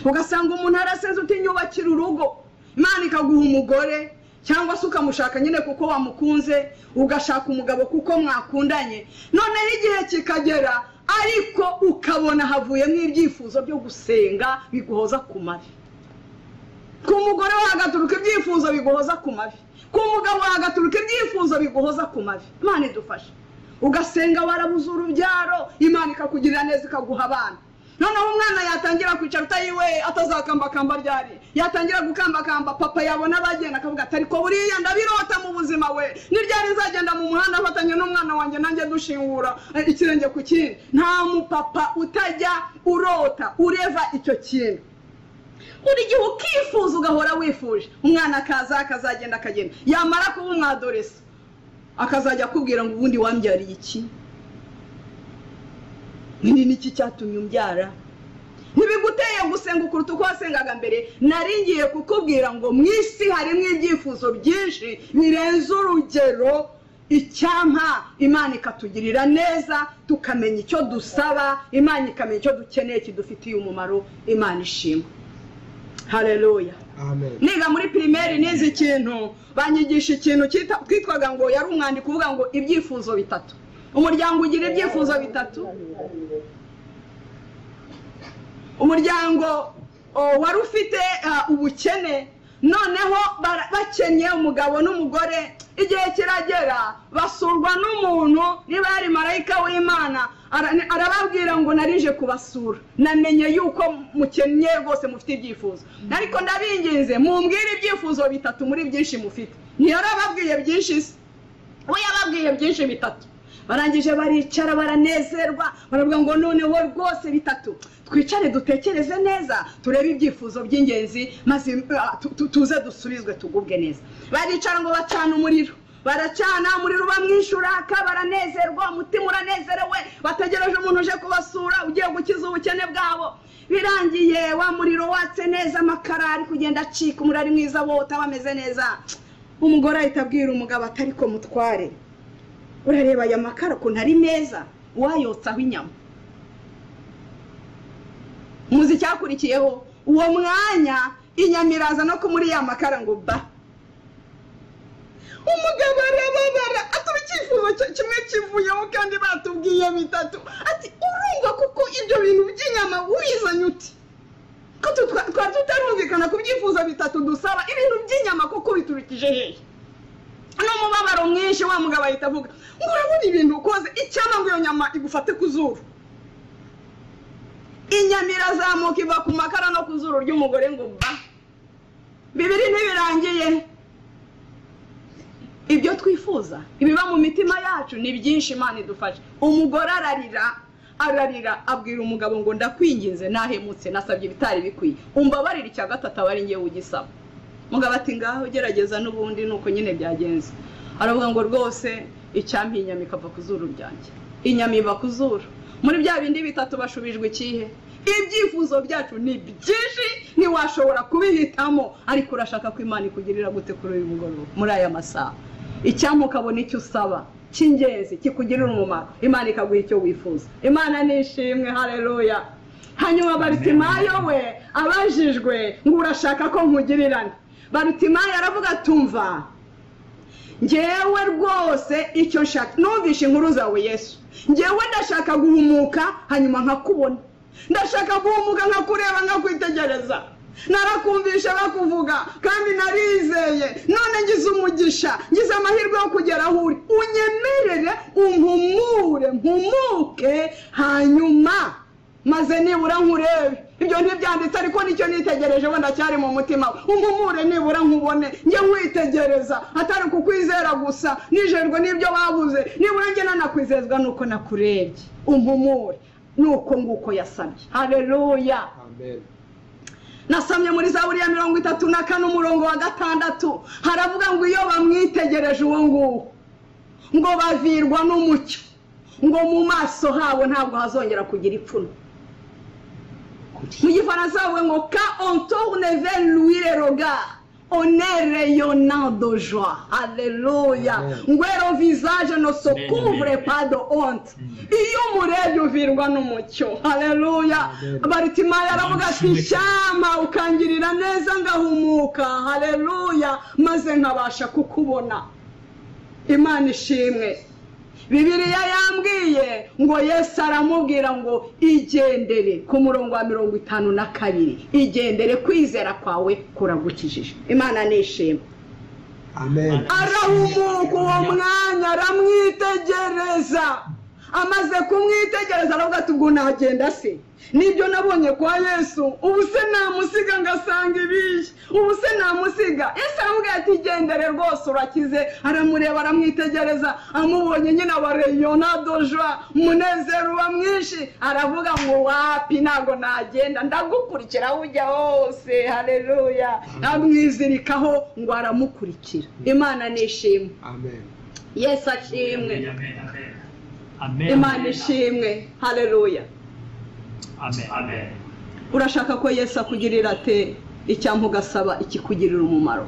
Ugasanga umuntu araseze uti nyubakira urugo, Imana ikaguha umugore cyangwa se ukamushaka nyine kuko wamukunze, ugashaka umugabo kuko mwakundanye, noneho igihe kikagera ariko ukabona havuyemo ibyifuzo byo gusenga biguhoza ku mavi. Ku mugore hagaturuka ibyifuzo biguhoza ku mavi, ku mugabo hagaturuka ibyifuzo biguhoza ku mavi. Imana idufashe. Ugasenga warabuze urubyaro, Imana ikakugirira neza ikaguha abana. Noneho umwana yatangira kwicara utayiwe atazakambakamba ryari, yatangira gukambakamba papa yabona bagenda akavuga ati ariko buriya ndabirota mu buzima we, ni ryari nzagenda mu muhanda afatanye n'umwana wanjye nanjye dushingura ikirenge ku kindi. Nta mupapa utajya urota ureva icyo kintu. Buri gihe ukifuza ugahora wifuje, umwana akaza akazagenda akagenda, yamara kuba umwadoresa akazajya akubwira ngo ubundi wambyariye iki? Ni niki cyatumye umbyara? Ntibiguteye gusenga ukuruta uko wasengaga mbere. Naringiye kukubwira ngo mu isi harimo ibyifuzo byinshi birenze urugero. Icyampa Imana ikatugirira neza tukamenya icyo dusaba, Imana ikamenya icyo dukeneye kidufitiye umumaro. Imana ishimwe. Haleluya. Amen. Niga muri primaire nize ikintu, banyigisha ikintu kitwaga ngo yari umwandiko uvuga ngo ibyifuzo bitatu. Umuryango ugira ibyifuzo bitatu. Umuryango wari ufite ubukene, noneho bakennye umugabo n'umugore, igihe kiragera basurwa n'umuntu, niba yari marayika w'Imana, arababwira ngo narije kubasura, namenye yuko mukennye rwose mufite ibyifuzo, ariko ndabinginze mumbwire ibyifuzo bitatu muri byinshi mufite. Ntiyarababwiye byinshi se, we yababwiye byinshi bitatu. Barangije baricara baranezerwa, baravuga ngo noneho rwose bitatu, twicare dutekereze neza turebe ibyifuzo by'ingenzi maze tuze dusubizwe tugubwe neza. Baricara ngo bacana umuriro, Baracana umuriro uba mwinshi uraka, baranezerwa, umutima uranezerewe, bategereje umuntu uje kubasura ugiye gukiza ubukene bwabo. Birangiye wa muriro watse neza, amakara ari kugenda acika, umuriro ari mwiza, bota bameze neza. Umugore ahita abwira umugabo ati ariko mutware, urareba aya makara ukuntu ari meza, wayotsaho inyama. Muzi icyakurikiyeho? Uwo mwanya inyama iraza no muri ya makara ngo ba. Umugabo arababara, atuba icyifuzo kimwe kivuyeho kandi batubwiye bitatu. Ati urumva kuko ibyo bintu by'inyama wizanye uti ko twari tutarumvikana ku byifuzo bitatu dusaba, ibintu by'inyama kuko biturukije hehe? N'umubabaro mwinshi wa mugabo ahita avuga ngo urabona ibintu ukoze, icyama ngo iyo nyama igufate ku zuru. Inyama irazamuka iva ku makara no ku zuru ry'umugore ngo ba. Bibiri ntibirangiye. Ibyo twifuza ibiba mu mitima yacu ni byinshi, Imana idufashe. Umugore ararira ararira, abwira umugabo ngo ndakwinginze, nahemutse, nasabye ibitari bikwiye, umbabarire icya gatatu aba ari ngewe ugisaba. Mugabo ati ngaho gerageza n'ubundi nuko nyine byagenze. Aravuga ngo rwose icyampa inyama ikava ku zuru ryanjye. Inyama iva ku zuru. Muri bya bindi bitatu bashubijwe ikihe? Ibyifuzo byacu ni byinshi, ntiwashobora kubihitamo, ariko urashaka ko Imana ikugirira gute kuri uyu mugoroba, muri aya masaha? Icyampa ukabona icyo usaba cy'ingenzi kikugirira umumaro, Imana ikaguha icyo wifuza. Imana nishimwe, haleluya. Hanyuma Barutimayo we abajijwe ngo urashaka ko nkugirirane, Barutimayo aravuga tumva ngewe rwose icyo nshaka, numvishe inkuru zawe Yesu, ngewe ndashaka guhumuka hanyuma nkakubona, ndashaka guhumuka nkakureba, nkakwitegereza. Narakumvisha bakuvuga kandi narizeye, none ngize umugisha, ngize amahirwe yo kugera aho uri, unyemerere umpumure, mpumuke, hanyuma maze nibura nkurebe. Ibyo ntibyanditse ariko nicyo nitegereje, wenda cyari mu mutima we. Umpumure nibura nkubone, njye nkwitegereza, atari kukwizera gusa nijejwe n'ibyo babuze, nibura njye nanakwizezwa nuko nakurebye. Umpumure. Nuko nguko yasabye. Haleluya, amen. Nasomye muri Zaburi ya 34 umurongo wa 6, haravuga ngo iyo bamwitegereje uwo nguwo ngo bavirwa n'umucyo, ngo mu maso habo ntabwo hazongera kugira ipfunwe. Mu gifaransa bavuga ngo quand on tourne vers lui le regard, on est rayonnant de joie. Alléluia. Ngo le visage ne se couvre pas de honte. Iyo umurebye uvirwa n'umucyo. Haleluya. Barutimayo aravuga ati icyampa ukangirira neza ngahumuka. Haleluya, maze nkabasha kukubona. Imana ishimwe. Bibiliya yambwiye ngo Yesu aramubwira ngo igendere, ku murongo wa 52, igendere, kwizera kwawe kuragukijije. Imana nishimwe. Amen. Arahumuka uwo mwanya, aramwitegereza. Amaze kumwitegereza aravuga ati ubwo nagenda se? Nibyo nabonye kwa Yesu, ubu se namusiga ngasanga ibihe? Ubu se namusiga? Yesu aramubwira ati gendere rwose urakize. Aramureba aramwitegereza, amubonye nyine aba rayonnant de joie, umunezero uba mwinshi. Aravuga ngo wapi, ntago nagenda, ndagukurikira aho ujya hose. Haleluya. Amwizirikaho ngo aramukurikira. Imana nishimwe. Amen. Yesu ashimwe. Amen. Imana ishimwe. Haleluya. Amen. Urashaka ko Yesu akugirira ate? Icyampa ugasaba ikikugirira umumaro.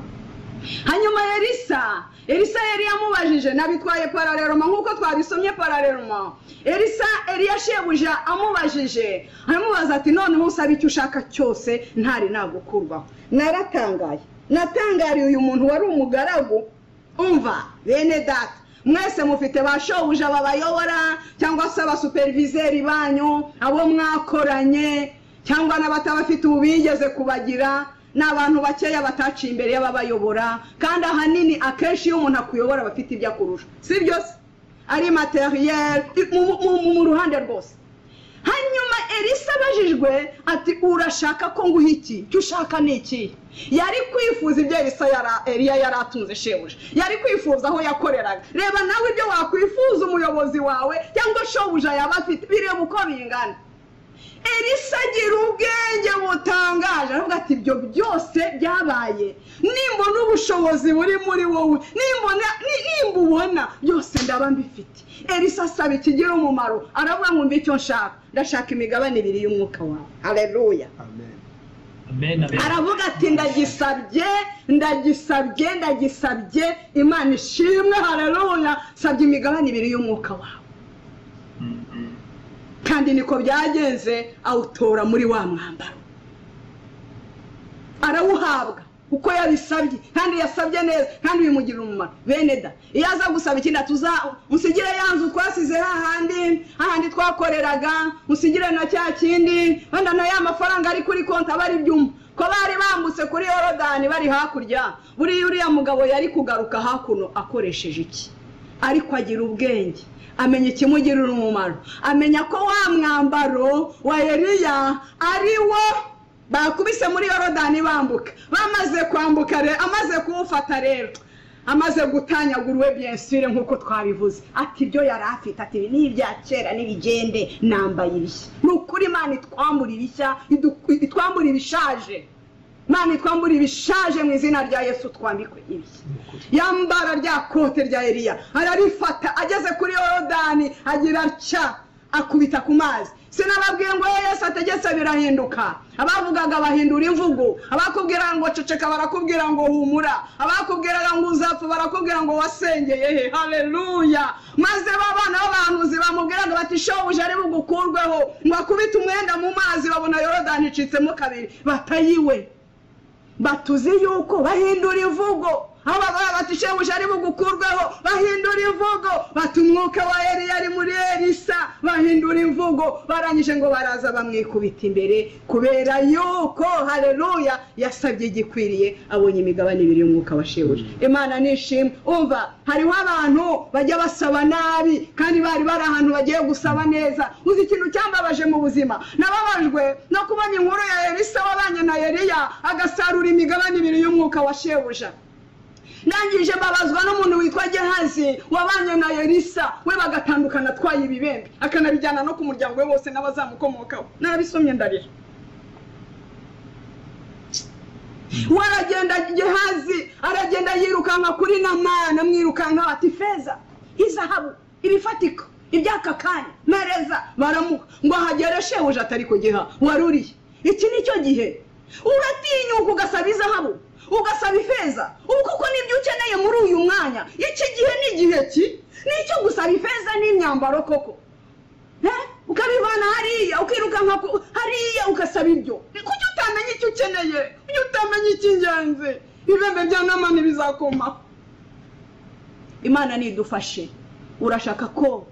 Hanyuma Elisa yari yamubajije, nabitwaye paraleloma nk'uko twabisomye paraleloma. Elisa Eliya shebuja amubajije, aramubaza ati noneho usaba icyo ushaka cyose ntari nagukurwaho. Naratangaye, natangariye uyu muntu wari umugaragu. Umva bene data, mwese mufite ba shobuja babayobora, cyangwa se abasuperviseri banyu, abo mwakoranye, cyangwa n'abatabafite ubigeze kubagira. Ni abantu bakeya bataciye imbere y'ababayobora, kandi ahanini akenshi iyo umuntu akuyobora bafite ibyo akurusha, si byo se? Ari materiel mu ruhande rwose. Hanyuma Elisa abajijwe ati urashaka ko nguha iki? Icyo ushaka ni iki? Yari kwifuza ibyo Eliya yari atunze shebuja, yari kwifuza aho yakoreraga. Reba nawe ibyo wakwifuza umuyobozi wawe cyangwa shobuja yaba afite, bireba uko bingana. Elisa agira ubwenge butangaje, aravuga ati ibyo byose byabaye, nimbona ubushobozi buri muri wowe, nimbubona byose ndaba mbifite. Elisa asaba ikigira umumaro, aravuga ngo mbe icyo nshaka, ndashaka imigabane ibiri y'umwuka wawe. Haleluya, amen. Aravuga ati ndagisabye, ndagisabye, ndagisabye, Imana ishimwe. Haleluya, sabye imigabane ibiri y'umwuka wawe. Kandi niko byagenze, awutora muri wa mwambaro, arawuhabwa uko yabisabye, kandi yasabye neza, kandi bimugirira umumaro. Bene da, iyo aza gusaba ikindi atuza usigire ya nzu twasize hahandi twakoreraga, usigire na cya kindi, wenda na ya mafaranga ari kuri konti aba ari byuma, ko bari bambutse kuri Yorodani bari hakurya, buriya uriya mugabo yari kugaruka hakuno akoresheje iki? Ariko agira ubwenge, amenya ikimugirira umumaro, amenya ko wa mwambaro wa Eliya ari wo bakubise muri Yorodani bambuka. Bamaze kwambuka rero, amaze kuwufata rero, amaze gutanyagura we bien sûr nkuko twabivuze, ati ibyo yari afite, ati ibi ni ibya kera n'ibigende, nambaye ibishya. Ni ukuri Imana itwambura ibishya, itwambura ibishaje. Imana itwambura ibishaje mu izina rya Yesu, twambikwe ibishya. Yambara rya kote rya Eliya, ararifata, ageze kuri Yorodani agira atya, akubita ku mazi. Sinababwiye ngo Yesu ategetse birahinduka. Abavugaga bahindura imvugo, abakubwira ngo ceceka barakubwira ngo humura, abakubwiraga ngo uzapfa barakubwira ngo wasengeye he. Haleluya. Maze babana b'abahanuzi bamubwiraga bati shobuja ari bugukurweho, ngo akubite umwenda mu mazi, babona Yorodani icitsemo kabiri, batayiwe. Batuzi yuko bahindura imvugo, aho bavuga bati shebuja ari bugukurweho, bahindura imvugo, bati umwuka wa Eliya ari muri Elisa, bahindura imvugo. Barangije ngo baraza bamwikubita imbere, kubera yuko haleluya yasabye igikwiriye, abonye imigabane ibiri y'umwuka wa shebuja. Imana nishimwe. Umva, hariho abantu bajya basaba nabi kandi bari bari ahantu bagiye gusaba neza. Uzi ikintu cyambabaje mu buzima? Nababajwe no kubona inkuru ya Elisa wabanye na Eliya agasarura imigabane ibiri y'umwuka wa shebuja. Nangije mbabazwa n'umuntu witwa Gehazi wabanye na Elisa, we bagatandukana atwaye ibibembe, akanabijyana no ku muryango we wose n'abazamukomokaho. Narabisomye ndarira. Waragenda Gehazi aragenda yirukanka kuri Namani, amwirukanka ati feza, izahabu, ibifatika, ibyaka kanya, mereza. Baramuha ngo ahagere shebuja atari kugiha waruriye. Iki nicyo gihe uratinyuka ugasaba izahabu, ugasaba ifeza, ubu kuko nibyo ukeneye muri uyu mwanya. Iki gihe ni igihe ki? Nicyo gusaba ifeza n'imyambaro koko, ukabivana hariya, ukirukanka hariya ugasaba ibyo. Kuki utamenya icyo ukeneye? Kuki utamenya icy'ingenzi? Ibibembe bya Namani bizakoma. Imana nidufashe. Urashaka ko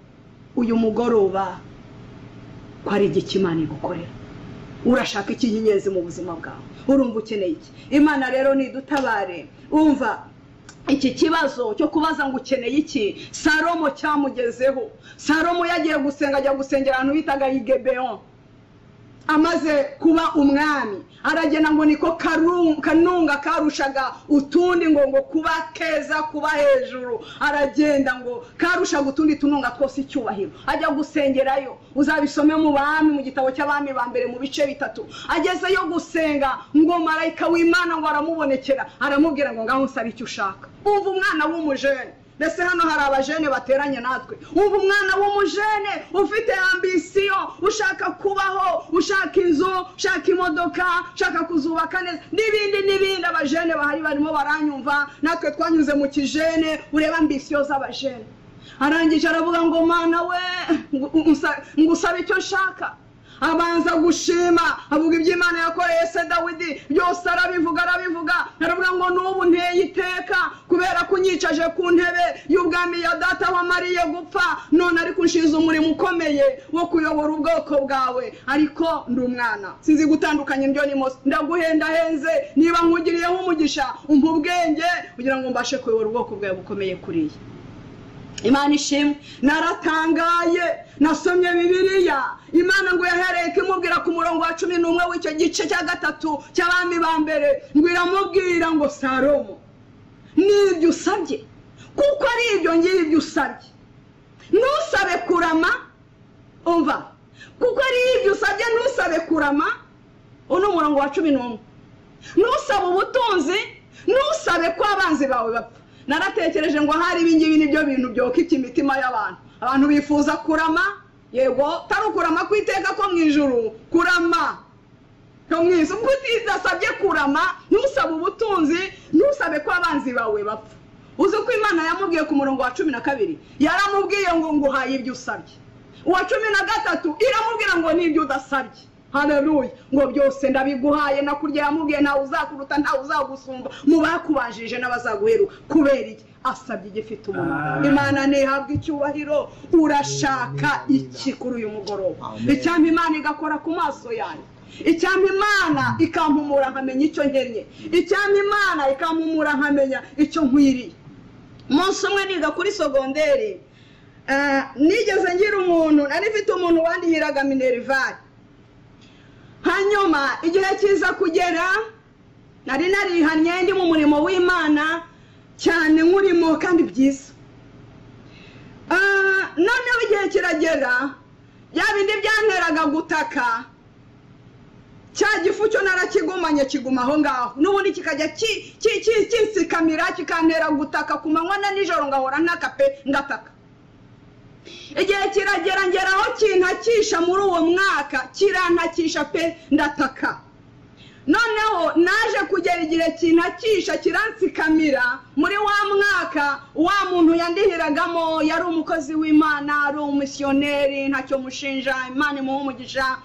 uyu mugoroba ko ari igiki Imana igukorera? Urashaka iki cy'ingenzi mu buzima bwawe? Urumva ukeneye iki? Imana rero nidutabare. Umva iki kibazo cyo kubaza ngo ukeneye iki, Salomo cyamugezeho. Salomo yagiye gusenga, ajya gusengera ahantu bitaga Gibeon. Amaze kuba umwami aragenda ngo niko kanunga karushaga utundi ngo kuba keza, kuba hejuru. Aragenda ngo karushaga utundi tununga twose icyubahiro, ajya gusengerayo. Uzabisome mu bami, mu gitabo cy'abami ba mbere mu bice 3. Agezeyo gusenga ngo marayika w'Imana ngo aramubonekera, aramubwira ngo ngaho nsaba icyo ushaka. Umva umwana w'umujene, ndetse hano hari abajene bateranye natwe. Umva umwana w'umujene ufite ambisiyo, ushaka kubaho, ushaka inzu, ushaka imodoka, ushaka kuzubaka neza n'ibindi n'ibindi. Abajene bahari barimo baranyumva, natwe twanyuze mu kijene, ureba ambisiyo z'abajene. Arangije aravuga ngo mana we, ngusabe icyo nshaka. Abanza gushima, avuga iby'Imana yakoreye se Dawidi byose, arabivuga arabivuga, aravuga ngo n'ubu nteye iteka kubera kunyicaje ku ntebe y'ubwami ya data wamariye gupfa, none ariko unshinze umurimo ukomeye wo kuyobora ubwoko bwawe, ariko ndi umwana sinzi gutandukanya indyo n'imoso, ndaguhendahenze, niba nkugiriyeho umugisha umpa ubwenge kugira ngo mbashe kuyobora ubwoko bwawe bukomeye kuriya. Imana ishimwe. Naratangaye, nasomye Bibiliya, Imana ngo yahereye imubwira ku murongo wa 11 w'icyo gice cya 3 cy'abami ba mbere, ngo iramubwira ngo Salomo, nibyo usabye, kuko ari ibyo ngibyo usabye, ntusabe kurama, umva, Kuko ari ibyo usabye, ntusabe kurama. Uno murongo wa 11, ntusabe ubutunzi, ntusabe ko abanzi bawe bapfa. Naratekereje ngo hari ibingibi nibyo bintu byokita imitima y'abantu. Abantu bifuza kurama, yego tari ukurama kwiteka ko mu ijuru, kurama ko mu isi. Ubwo udasabye kurama, ntusabe ubutunzi, ntusabe ko abanzi bawe bapfa. Uzi ko Imana yamubwiye ku murongo wa 12, yaramubwiye ngo nguhaye ibyo usabye. Uwa 13 iramubwira ngo n'ibyo udasabye. Haleluya, ngo byose ndabiguhaye. Nakurya yamubwiye ntawe uzakuruta, ntawe uzagusumba mu bakubanjirije n'abazaguheruka. Kubera iki? Asabye igifite umumaro. Imana ntihabwa icyubahiro. Urashaka iki kuri uyu mugoroba? Icyampa Imana igakora ku maso yanjye, icyampa Imana ikampumura nkamenya icyo nkennye, icyampa Imana ikampumura nkamenya icyo nkwiriye. Umunsi umwe niga kuri sogonderi, nigeze ngira umuntu, nari mfite umuntu wandihiraga minerivare. Hanyuma igihe kiza kugera, nari narihannye ndi mu murimo w'Imana cyane, nkurimo kandi byiza. Noneho igihe kiragera, bya bindi byanteraga gutaka, cya gifu cyo narakigumanye kiguma aho ngaho, n'ubundi kikajya kinsikamira, kikantera gutaka ku manywa na nijoro, ngahora ntaka pe, ngataka. Igihe kiragera ngeraho kintakisha muri uwo mwaka, kirantakisha pe, ndataka. Noneho naje kugera igihe kintakisha kiransikamira muri wa mwaka. Wa muntu yandihiragamo yari umukozi w'Imana, ari umumisiyoneri, ntacyo mushinja, Imana imuha umugisha.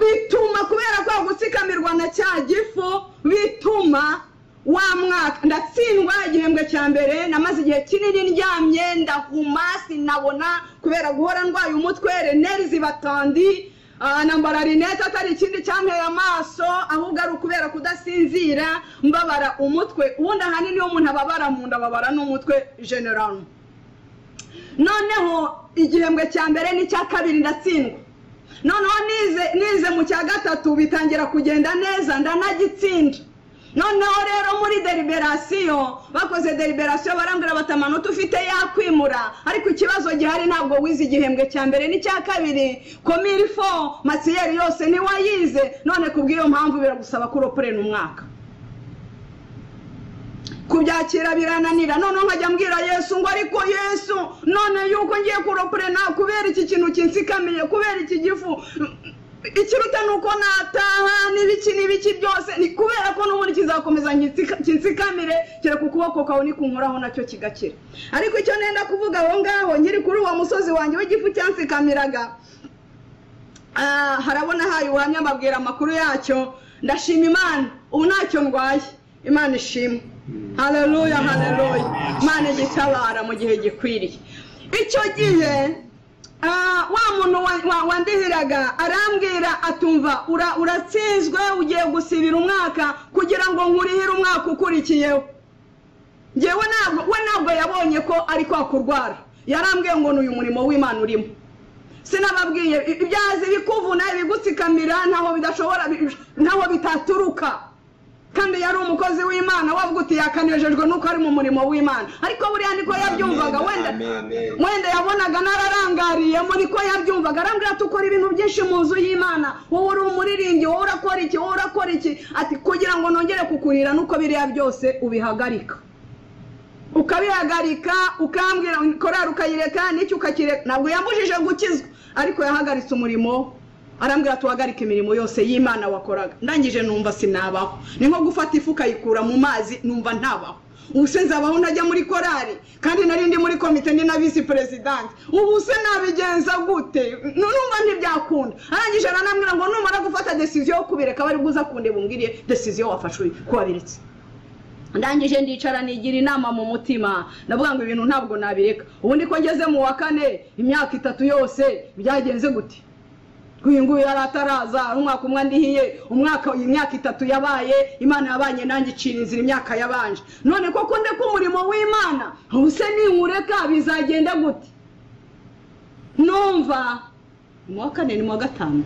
Bituma kubera kwa gutsikamirwa na cya gifu, bituma wa mwaka ndatsindwa igihembwe cya mbere. Namaze igihe kinini ndyamye, ndahuma, sinabona kubera guhora ndwaye umutwe, reneri zibatandi, nambara rinete atari ikindi cyanteye amaso, ahubwo ari ukubera kudasinzira, mbabara umutwe. Ubundi ahanini iyo umuntu ababara mu nda ababara n'umutwe general. Noneho igihembwe cya mbere n'icya kabiri ndatsindwa. Noneho nize mu cya gatatu bitangira kugenda neza, ndanagitsinda. Noneho rero muri deliberasiyo, bakoze deliberasiyo barambwira bati amanota ufite yakwimura, ariko ikibazo gihari ntabwo wize igihembwe cya mbere n'icya kabiri, komilifo masiyeri yose ntiwayize, none kubw'iyo mpamvu biragusaba ko uroporena umwaka. Kubyakira birananira. Noneho nkajya mbwira Yesu ngo ariko Yesu, none yuko ngiye kuroporena kubera iki kintu kinsikamiye, kubera iki gifu, ikiruta nuko nataha n'ibiki n'ibiki byose, ni kubera ko n'ubundi kizakomeza kinsikamire, kereka ukuboko kwawe nikunkoraho nacyo kigakira. Ariko icyo nenda kuvuga aho ngaho, nkiri kuri uwo musozi wanjye w'igifu cyansikamiraga, harabona haye ubuhamya, mbabwira amakuru yacyo. Ndashima Imana, ubu ntacyo ndwaye, Imana ishimwe. Haleluya, haleluya. Imana igitabara mu gihe gikwiriye. Icyo gihe wa muntu wandihiraga arambwira atumva uratsinzwe, ugiye gusibira umwaka kugira ngo nkurihire umwaka ukurikiyeho. Ngewe ntabwo, we ntabwo yabonye ko ari kwa kurwara, yarambwiye ngo n'uyu murimo w'Imana urimo. Sinababwiye ibyazi bikuvuna, ibigutsikamira, ntaho bidashobora, ntaho bitaturuka. Kandi yari umukozi w'Imana, wavuga uti yakanejejwe nuko ari mu murimo w'Imana. Ariko buriya niko yabyumvaga, wenda yabonaga nararangariyemo, niko yabyumvaga. Arambwira ati ukora ibintu byinshi mu nzu y'Imana, wowe uri umuririmbyi, wowe urakora iki, wowe urakora iki, ati kugira ngo nongere kukurira nuko biriya byose ubihagarika. Ukabihagarika, ukambwira korari ukayireka, n'icyo ukakireka. Ntabwo yambujije gukizwa, ariko yahagaritse umurimo. Arambwira tuhagarike imirimo yose y'Imana wakoraga. Ndangije numva sinabaho, ni nko gufata ifu ukayikura mu mazi, numva ntabaho. Ubu se nzabaho ntajya muri korari, kandi nari ndi muri komite, ndi na visi president, ubu se nabigenza gute? Numva ntibyakunda. Arangije aranambwira ngo numara gufata decision yo kubireka bari buza kundeba umbwiriye decision wafashe ko wabiretse. Ndangije ndicara nigira inama mu mutima, ndavuga ngo ibintu ntabwo nabireka. Ubundi ko ngeze mu wa kane, imyaka 3 yose byagenze gute? Uyu nguyu yari ataraza, umwaka umwe andihiye, umwaka imyaka 3 yabaye, Imana yabanye nanjye icira inzira imyaka yabanje. None koko ndeka umurimo w'Imana, ubuse ninkureka bizagenda gute? Numva mu wa kane ni mu wa gatanu,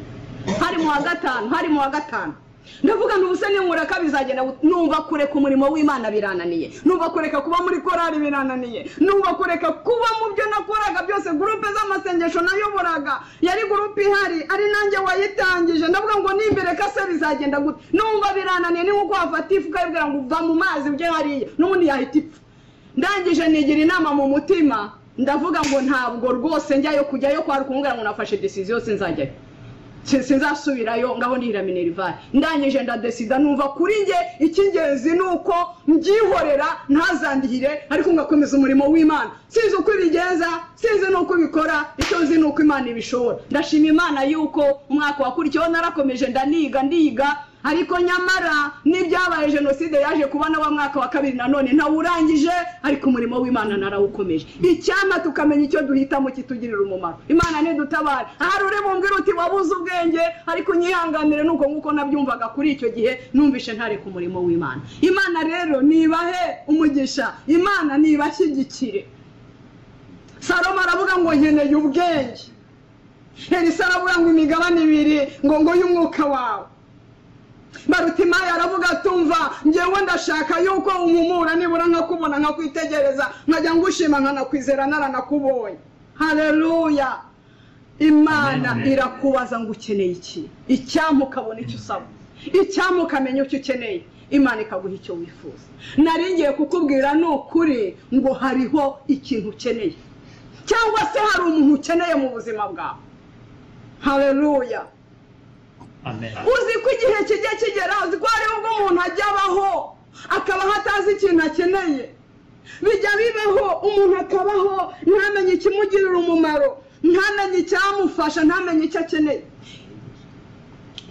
hari mu wa gatanu, hari mu wa gatanu. Ndavuga nti ubuse ninkureka bizagenda gute? Numva kureka umurimo w'Imana birananiye, numva kureka kuba muri korari birananiye, numva kureka kuba mu byo nakoraga byose, groupe z'ama y'amasengesho nayoboraga yari gurupe ihari, ari nanjye wayitangije. Ndavuga ngo nimbere se bizagenda gute? Numva birananiye, ni nkuko wafata ifu ukayibwira ngo uva mu mazi ujye hariya, n'ubundi yahita ipfa. Ndangije nigira inama mu mutima, ndavuga ngo ntabwo rwose njyayo kujyayo kwa rukumubwira ngo nafashe decision sinzajyayo, sinzasubirayo, ngaho ndihira minerval. Ndangije ndadesida, numva kuri nge icy'ingenzi nuko mbyihorera ntazandihire, ariko ngakomeza umurimo w'Imana. Sinzi uko ibigenza, sinzi nuko ibikora, icyo nzi nuko Imana ibishobora. Ndashima Imana yuko umwaka wakurikiyeho narakomeje ndaniga ndiga, ariko nyamara n'ibyabaye jenoside yaje kuba na wa mwaka wa kabiri nanone ntawurangije, ariko umurimo w'Imana narawukomeje. Icyama tukamenya icyo duhitamo kitugirira umumaro. Imana nidutabare. Ahari uri bumbwira uti wabuze ubwenge, ariko unyihanganire nuko nkuko nabyumvaga kuri icyo gihe numvishe ntareka umurimo w'Imana. Imana rero nibahe umugisha, Imana nibashyigikire. Salomo aravuga ngo nkeneye ubwenge. Elisa aravuga ngo imigabane ibiri ngo y'umwuka wawe. Barutimayo aravuga tumva ngewe ndashaka yuko umumura nibura nkakubona nkakwitegereza nkajya ngushima nkanakwizera naranakubonye. Haleluya. Imana irakubaza ngo ukeneye iki, icyampa ukabona icyo usaba, icyampa ukamenya icyo ukeneye, Imana ikaguha icyo wifuza. Nari ngiye kukubwira ni ukuri ngo hariho ikintu ukeneye, cyangwa se hari umuntu ukeneye mu buzima bwawe. Haleluya. Amen. Uzi ko igihe kijya kigera, uzi ko hariho ubwo umuntu ajya abaho akabaho atazi ikintu akeneye. Bijya bibaho umuntu akabaho ntamenye ikimugirira umumaro, ntamenye icyamufasha, ntamenye icyo akeneye.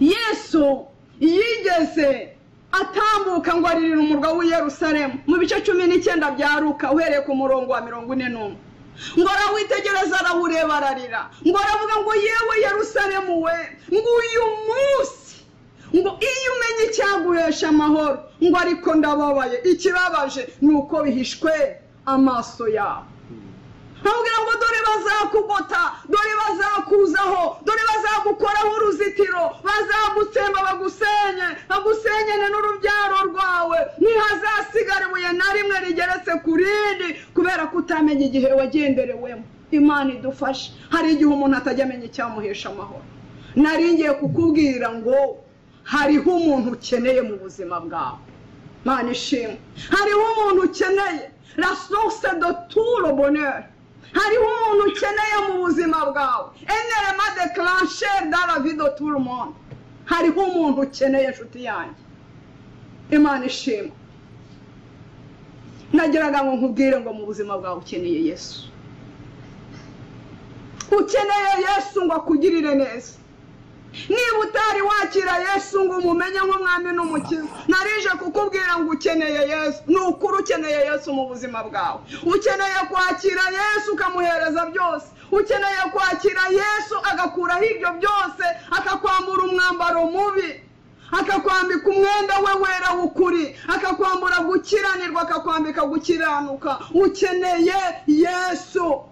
Yesu yigeze atambuka ngo aririre umurwa w'i Yerusalemu mu bice 19 bya Luka uhereye ku murongo wa 41. Ngo arawitegereza arawureba ararira, ngo aravuga ngo yewe Yerusalemu we, ngo uyu munsi ngo iyo umenye icyaguhesha amahoro, ngo ariko ndababaye, ikibabaje ni uko bihishwe amaso yawe. Amubwira ngo dore bazakugota, dore bazakuzaho, dore bazagukoraho uruzitiro, bazagutsemba bagusenye, bagusenyene n'urubyaro rwawe, ntihazasigara ibuye na rimwe rigeretse ku rindi, kubera ko utamenya igihe wagenderewemo. Imana idufashe. Hari igihe umuntu atajya amenya icyamuhesha amahoro. Nari ngiye kukubwira ngo hariho umuntu ukeneye mu buzima bwawe. Imana ishimwe. Hariho umuntu ukeneye, la source de tout le bonheur. Hariho umuntu ukeneye mu buzima bwawe, un élément déclencheur dans la vie de tout le monde. Hariho umuntu ukeneye, inshuti yanjye. Imana ishimwe. Nageraga ngo nkubwire ngo mu buzima bwawe ukeneye Yesu. Ukeneye Yesu ngo akugirire neza. Niba utari wakira Yesu ngo umumenye nk'umwami n'umukiza, narije kukubwira ngo ukeneye Yesu. Ni ukuri ukeneye Yesu mu buzima bwawe. Ukeneye kwakira Yesu ukamuhereza byose. Ukeneye kwakira Yesu agakuraho ibyo byose, akakwambura umwambaro mubi, akakwambika umwenda we wera w'ukuri, akakwambura gukiranirwa, akakwambika gukiranuka. Ukeneye Yesu.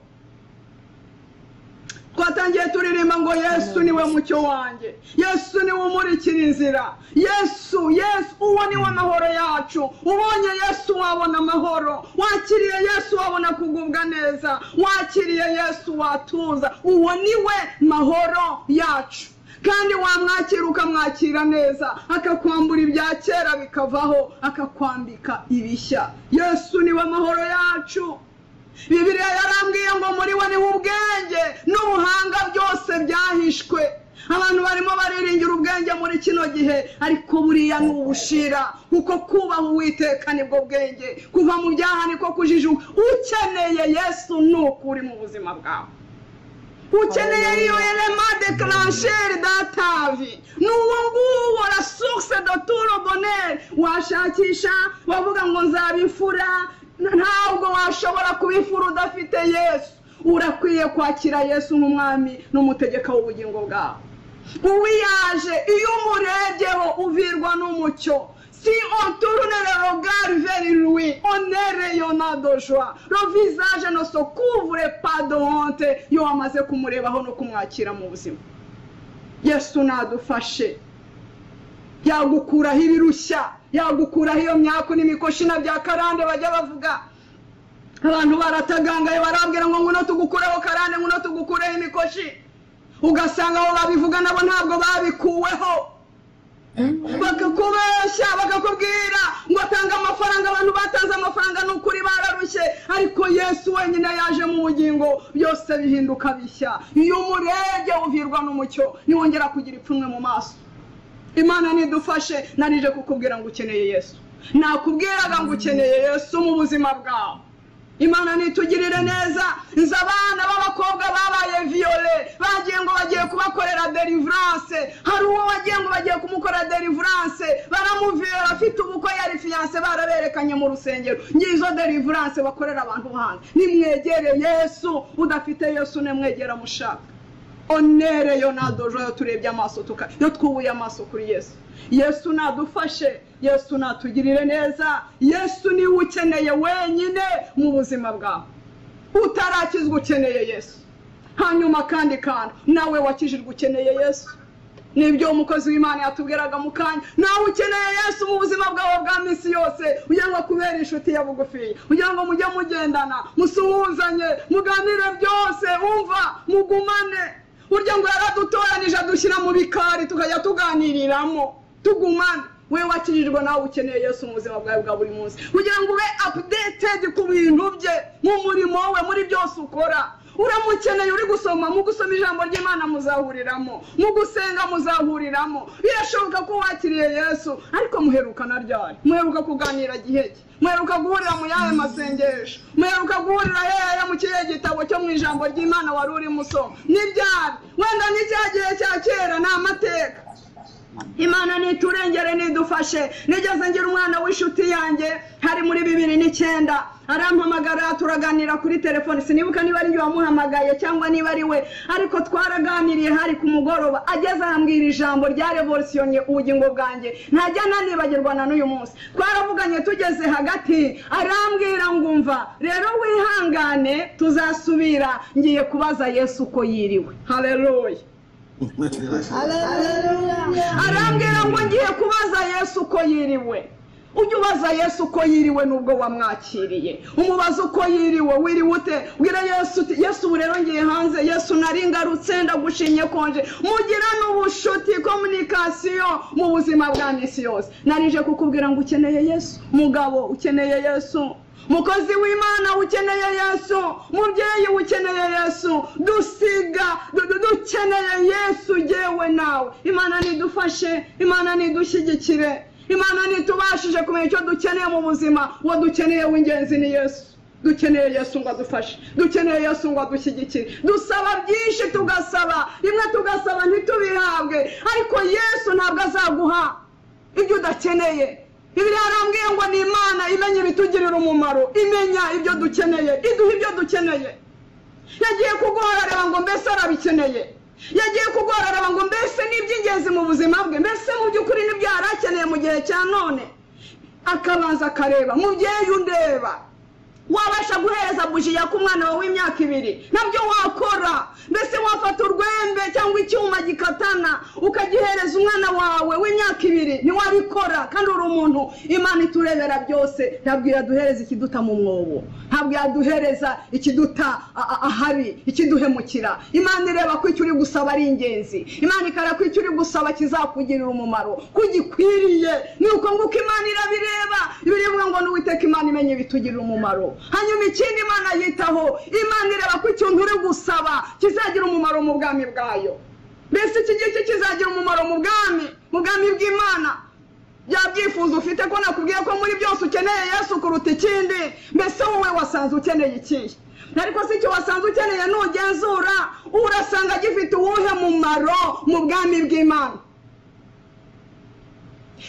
Twatangiye turirimba ngo Yesu niwe mucyo wanjye, Yesu niwe umurikira inzira, Yesu, Yesu uwo niwe amahoro yacu. Ubonye Yesu wabona amahoro, wakiriye Yesu wabona kugubwa neza, wakiriye Yesu watuza. Uwo niwe mahoro yacu. Kandi wamwakira ukamwakira neza, akakwambura ibya kera bikavaho, akakwambika ibishya. Yesu niwe amahoro yacu. Bibiliya yarambwiye ngo muri we niho ubwenge n'ubuhanga byose byahishwe. Abantu barimo bariringira ubwenge muri kino gihe, ariko buriya ni ubushira, kuko kubaha Uwiteka nibwo bwenge, kuva mu byaha niko kujijuka. Ukeneye Yesu ni ukuri mu buzima bwawe. Ukeneye iyo élément déclencheur dans ta vie. N'uwo nguwo la source de tout le bonheur. Washakisha wavuga ngo nzabifura, ntabwo washobora kubifura udafite Yesu. Urakwiye kwakira Yesu nk'umwami n'umutegeka w'ubugingo bwawe. Uwiyaje iyo umurebyeho uvirwa n'umucyo. Si on tourne le regard vers lui, on est rayonnant de joie. Le visage ne se couvre pas de honte. Iyo wamaze kumurebaho no kumwakira mu buzima. Yesu nadufashe. Yagukuraho ibirushya, yagukuraho iyo myaku n'imikoshi na bya karande bajya bavuga. Abantu baratagangaye barabwira ngo nguno tugukureho karande, nguno tugukureho imikoshi. Ugasanga abo babivuga nabo ntabwo babikuweho, bakakubeshya bakakubwira ngo atanga amafaranga. Abantu batanze amafaranga ni ukuri bararushye, ariko Yesu wenyine yaje mu bugingo byose bihinduka bishya. Iyo umurebye uvirwa n'umucyo, ntiwongera kugira ipfunwe mu maso. Imana nidufashe. Narije kukubwira ngo ukeneye Yesu, nakubwiraga ngo ukeneye Yesu mu buzima bwawe. Imana nitugirire neza. Nzi abana b'abakobwa babaye viole, bagiye ngo bagiye kubakorera deliverance. Hari uwo wagiye ngo bagiye kumukorera deliverance, baramuviola afite ubukwe, yari fiance, baraberekanye mu rusengero. Ngizo deliverance bakorera abantu hanze. Nimwegere Yesu, udafite Yesu nemwegera mushaka. Onere yo nadojo, yo turebye amaso tuka, yo twubuye amaso kuri Yesu. Yesu nadufashe, Yesu natugirire neza. Yesu niwe ukeneye wenyine mu buzima bwawe. Utarakizwa ukeneye Yesu. Hanyuma kandi kandi nawe wakijijwe ukeneye Yesu. Nibyo umukozi w'Imana yatubwiraga mu kanya. Nawe ukeneye Yesu mu buzima bwawe bwa minsi yose, kugira ngo akubere inshuti ya bugufi, kugira ngo mujye mugendana, musuhuzanye, muganire byose, umva mugumane. Burya ngo yaradutoranije adushyira mu bikari tukajya tuganiriramo, tugumane. We wakijijwe nawe ukeneye Yesu mu buzima bwawe bwa buri munsi, kugira ngo ube updated ku bintu bye, mu murimo we, muri byose ukora. Uramukeneye. Uri gusoma, mu gusoma ijambo ry'Imana muzahuriramo, mu gusenga muzahuriramo. Birashoboka ko wakiriye Yesu, ariko muheruka na ryari? Muheruka kuganira giheke? Muheruka guhurira mu yahe masengesho? Muheruka guhurira hehe mu kihe gitabo cyo mu ijambo ry'Imana wari urimo usoma? Ni ryari? Wenda ni cya gihe cya kera, ni amateka. Imana niturengere, nidufashe. Nigeze ngira umwana w'inshuti yanjye, hari muri 2009, arampamagara turaganira kuri telefone. Sinibuka niba ari njye wamuhamagaye cyangwa niba ari we, ariko twaraganiriye hari ku mugoroba. Ageze arambwira ijambo rya revolutionnye ubugingo bwanjye, ntajya nanibagirwa na n'uyu munsi. Twaravuganye tugeze hagati, arambwira ngo umva rero wihangane, tuzasubira, ngiye kubaza Yesu uko yiriwe. Haleluya. Arambwira ngo ngiye kubaza Yesu uko yiriwe. Ujye ubaza Yesu uko yiriwe nubwo wamwakiriye, umubaza uko yiriwe. Wiriwe ute? Bwira Yesu uti Yesu ubu rero ngiye hanze, Yesu nari ngarutse, ndagushimye konje. Mugira n'ubushuti, communication mu buzima bwa misi yose. Narije kukubwira ngo ukeneye Yesu. Mugabo ukeneye Yesu, mukozi w'Imana ukeneye Yesu, mubyeyi ukeneye Yesu. Dusiga dukeneye Yesu yewe nawe. Imana nidufashe, Imana nidushyigikire, Imana nitubashije kumenya icyo dukeneye mu buzima. Uwo dukeneye w'ingenzi ni Yesu. Dukeneye Yesu ngo adufashe, dukeneye Yesu ngo adushyigikire. Dusaba byinshi, tugasaba rimwe tugasaba ntitubihabwe, ariko Yesu ntabwo azaguha ibyo udakeneye. Bibiliya yarambwiye ngo ni Imana imenya ibitugirira umumaro, imenya ibyo dukeneye, iduha ibyo dukeneye. Yagiye kuguhora areba ngo mbese arabikeneye, yagiye kuguhora areba ngo mbese ni iby'ingenzi mu buzima bwe, mbese mu by'ukuri nibyo yari akeneye mu gihe cya none. Akabanza akareba. Mubyeyi undeba, wabasha guhereza buji yaka umwana wawe w'imyaka 2, nabyo wakora. Mbese wafata urwembe cyangwa icyuma gikatana ukagihereza umwana wawe w'imyaka 2, ntiwabikora. Kandi uri umuntu. Imana iturebera byose. Ntabwo yaduhereza ikiduta mu mwobo, ntabwo yaduhereza ikiduta ahabi, ikiduhemukira. Imana ireba ko icyo uri gusaba ari ingenzi. Imana ikareba ko icyo uri gusaba kizakugirira umumaro, ko gikwiriye. Ni uko nguko Imana irabireba. Ibiribwa ngo n'Uwiteka Imana imenye ibitugirira umumaro. Hanyuma ikindi Imana yitaho, Imana ireba ko ikintu uri gusaba kizagira umumaro mu bwami bwayo. Mbese iki ngiki kizagira umumaro mu bwami, mu bwami bw'Imana. Bya byifuzo ufite, ko nakubwiye ko muri byose ukeneye Yesu kuruta ikindi, mbese wowe wasanze ukeneye ikihe? Ariko si icyo wasanze ukeneye nugenzura, urasanga gifite uwuhe mumaro mu bwami bw'Imana?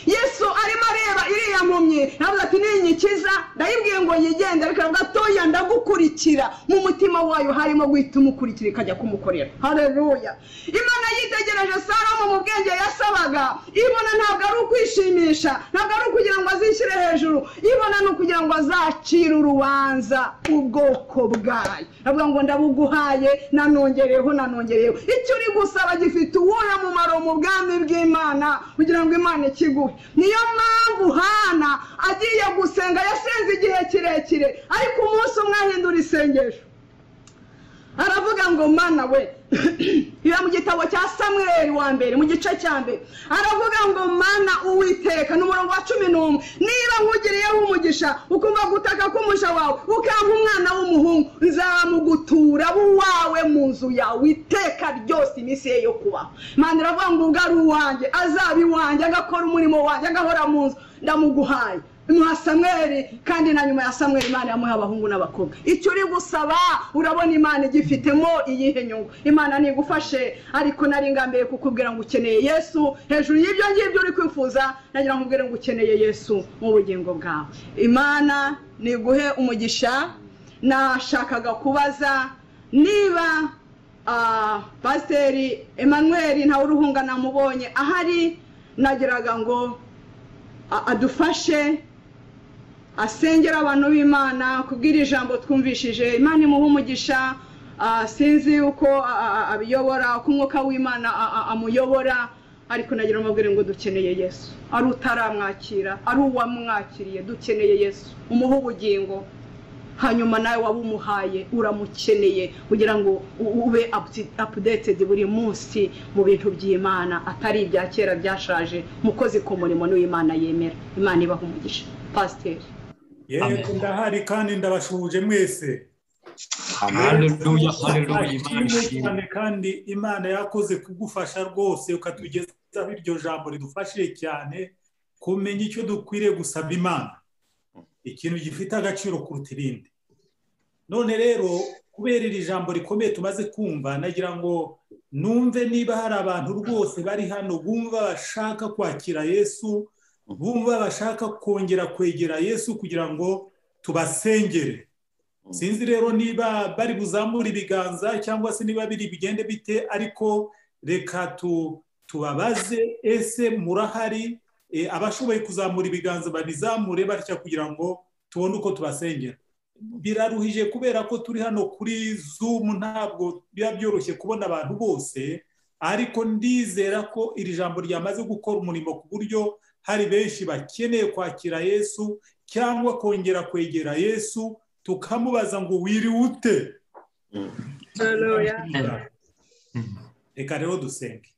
Yesu arimo areba iriya mpumyi, aravuga ati ninyikiza, ndayibwiye ngo yigende, ariko aravuga atoya ndagukurikira. Mu mutima wayo harimo guhita umukurikira ikajya kumukorera. Haleluya. Imana yitegereje Salomo mu bwenge yasabaga, ibona ntabwo ari ukwishimisha, ntabwo ari ukugira ngo azishyire hejuru, ibona ni ukugira ngo azacire urubanza ubwoko bwayo. Aravuga ngo ndabuguhaye, nanongereyeho, nanongereyeho. Icyo uri gusaba gifite uwuhe mumaro mu bwami bw'Imana, kugira ngo Imana ikiguhe? Niyo mpamvu Hana agiye gusenga, yasenze igihe kirekire, ariko umunsi umwe ahindura isengesho, aravuga ngo Mana we, iba mu gitabo cya Samweli wa mbere mu gice cya mbere, aravuga ngo Mana Uwiteka, ni umurongo wa 11, niba nkugiriyeho umugisha ukumva gutaka k'umuja wawe, ukampa umwana w'umuhungu, nzamugutura uwawe mu nzu yawe iteka ryose iminsi ye yo kubaho. Imana iravuga ngo ubwo ari uwanjye, azaba iwanjye, agakora umurimo wanjye, agahora mu nzu, ndamuguhaye. Muha Samweli, kandi na nyuma ya Samweli Imana yamuha abahungu n'abakobwa. Icyo uri gusaba urabona Imana igifitemo iyihe nyungu? Imana nigufashe, ariko nari ngambeye kukubwira ngo ukeneye Yesu. Hejuru y'ibyo ngibyo uri kwifuza, nagira ngo nkubwire ngo ukeneye Yesu mu bugingo bwawe. Imana niguhe umugisha. Nashakaga kubaza niba Pasiteri Emmanuel Ntawuruhunga namubonye ahari, nagiraga ngo adufashe asengera abantu b'Imana kubwira ijambo twumvishije. Imana imuha umugisha. Sinzi uko abiyobora, uko umwuka w'Imana amuyobora, ariko nagira amabwire ngo dukeneye Yesu. Ari utaramwakira, ari uwamwakiriye, dukeneye Yesu umuha ubugingo. Hanyuma nawe wabumuhaye uramukeneye kugira ngo ube updated buri munsi mu bintu by'Imana, atari ibya kera byashaje. Mukozi ku murimo n'Imana yemera. Imana ibaha umugisha. Pasiteri. Yego, ndahari kandi ndabashuhuje mwese. Haleluya, haleluya, Imana ishimwe. Kandi Imana yakoze kugufasha rwose, ukatugezaho iryo jambo ridufashije cyane kumenya icyo dukwiriye gusaba Imana, ikintu gifite agaciro kuruta ibindi. None rero kubera iri jambo rikomeye tumaze kumva, nagira ngo numve niba hari abantu rwose bari hano bumva bashaka kwakira Yesu, bumva bashaka kongera kwegera Yesu kugira ngo tubasengere. Sinzi rero niba bari buzamura ibiganza cyangwa se niba biri bigende bite, ariko reka tubabaze, ese murahari? Abashoboye kuzamura ibiganza babizamure batya kugira ngo tubone uko tubasengera. Biraruhije kubera ko turi hano kuri Zoom, ntabwo biba byoroshye kubona abantu bose, ariko ndizera ko iri jambo ryamaze gukora umurimo ku buryo hari benshi bakeneye kwakira Yesu cyangwa kongera kwegera Yesu, tukamubaza ngo wiriwe ute? Haleluya. Reka rero dusenge.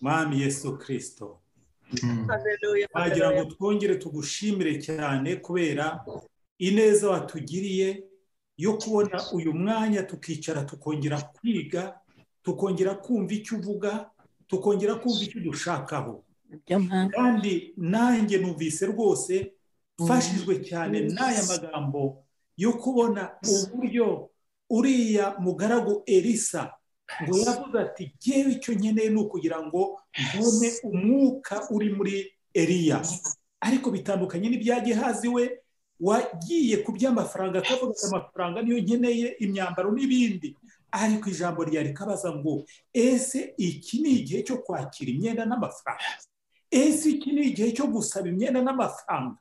Mwami Yesu Kristo, wagira ngo twongere tugushimire cyane kubera ineza watugiriye yo kubona uyu mwanya, tukicara tukongera kwiga, tukongera kumva icyo uvuga, tukongera kumva icyo dushakaho. Kandi nanjye numvise rwose mfashijwe cyane n'aya magambo yo kubona uburyo uriya mugaragu Elisa ngo yavuze ati jyewe icyo nkeneye ni ukugira ngo mbone umwuka uri muri Eliya. Ariko bitandukanye n'ibya Gehazi we wagiye ku by'amafaranga, akavuga ati amafaranga niyo nkeneye, imyambaro n'ibindi. Ariko ijambo ryari kabaza ngo ese iki ni igihe cyo kwakira imyenda n'amafaranga? Ese iki ni igihe cyo gusaba imyenda n'amafaranga?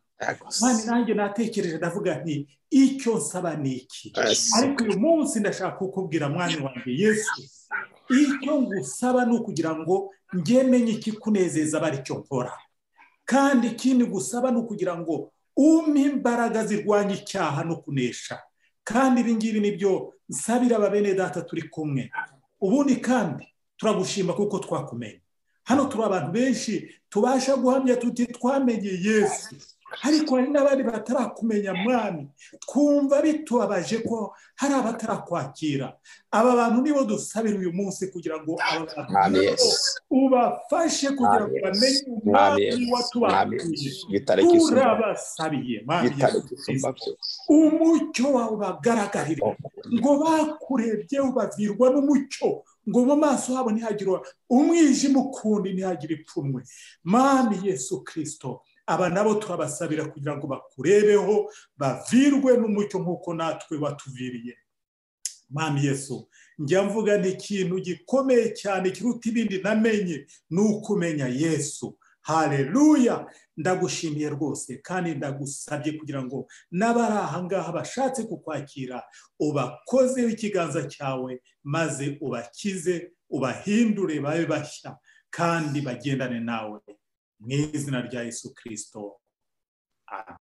Mani nanjye natekereje ndavuga nti icyo nsaba ni iki? Ariko uyu munsi ndashaka kukubwira mwami wanjye Yesu, icyo ngusaba ni ukugira ngo njye menye ikikunezeza bari cyo nkora. Kandi ikindi gusaba ni ukugira ngo umpe imbaraga zirwanya icyaha no kunesha. Kandi ibi ngibi nibyo nsabira ababene data turi kumwe. Ubundi kandi turagushima kuko twakumenye. Hano turi abantu benshi tubasha guhamya tuti twamenye Yesu, ariko hari n'abandi batarakumenya mwami. Twumva bitubabaje ko hari abatarakwakira. Aba bantu nibo dusabira uyu munsi kugira ngo aba bantu ubafashe kugira ngo bamenye umwami watubabwiye. Turabasabiye mwami Yesu, umucyo wawe ubagaragarire, ngo bakurebye ubavirwa n'umucyo, ngo mu maso habo ntihagire umwijima ukundi, ntihagire ipfunwe. Mwami Yesu Kristo, aba nabo turabasabira kugira ngo bakurebeho bavirwe n'umucyo nk'uko natwe watuviriye. Mwami Yesu, njya mvuga ni ikintu gikomeye cyane kiruta ibindi namenye, ni ukumenya Yesu. Haleluya, ndagushimiye rwose kandi ndagusabye kugira ngo n'abari aha ngaha bashatse kukwakira ubakozeho ikiganza cyawe, maze ubakize, ubahindure babe bashya. Kandi bagendane nawe mu izina rya Yesu Kirisito. Amen.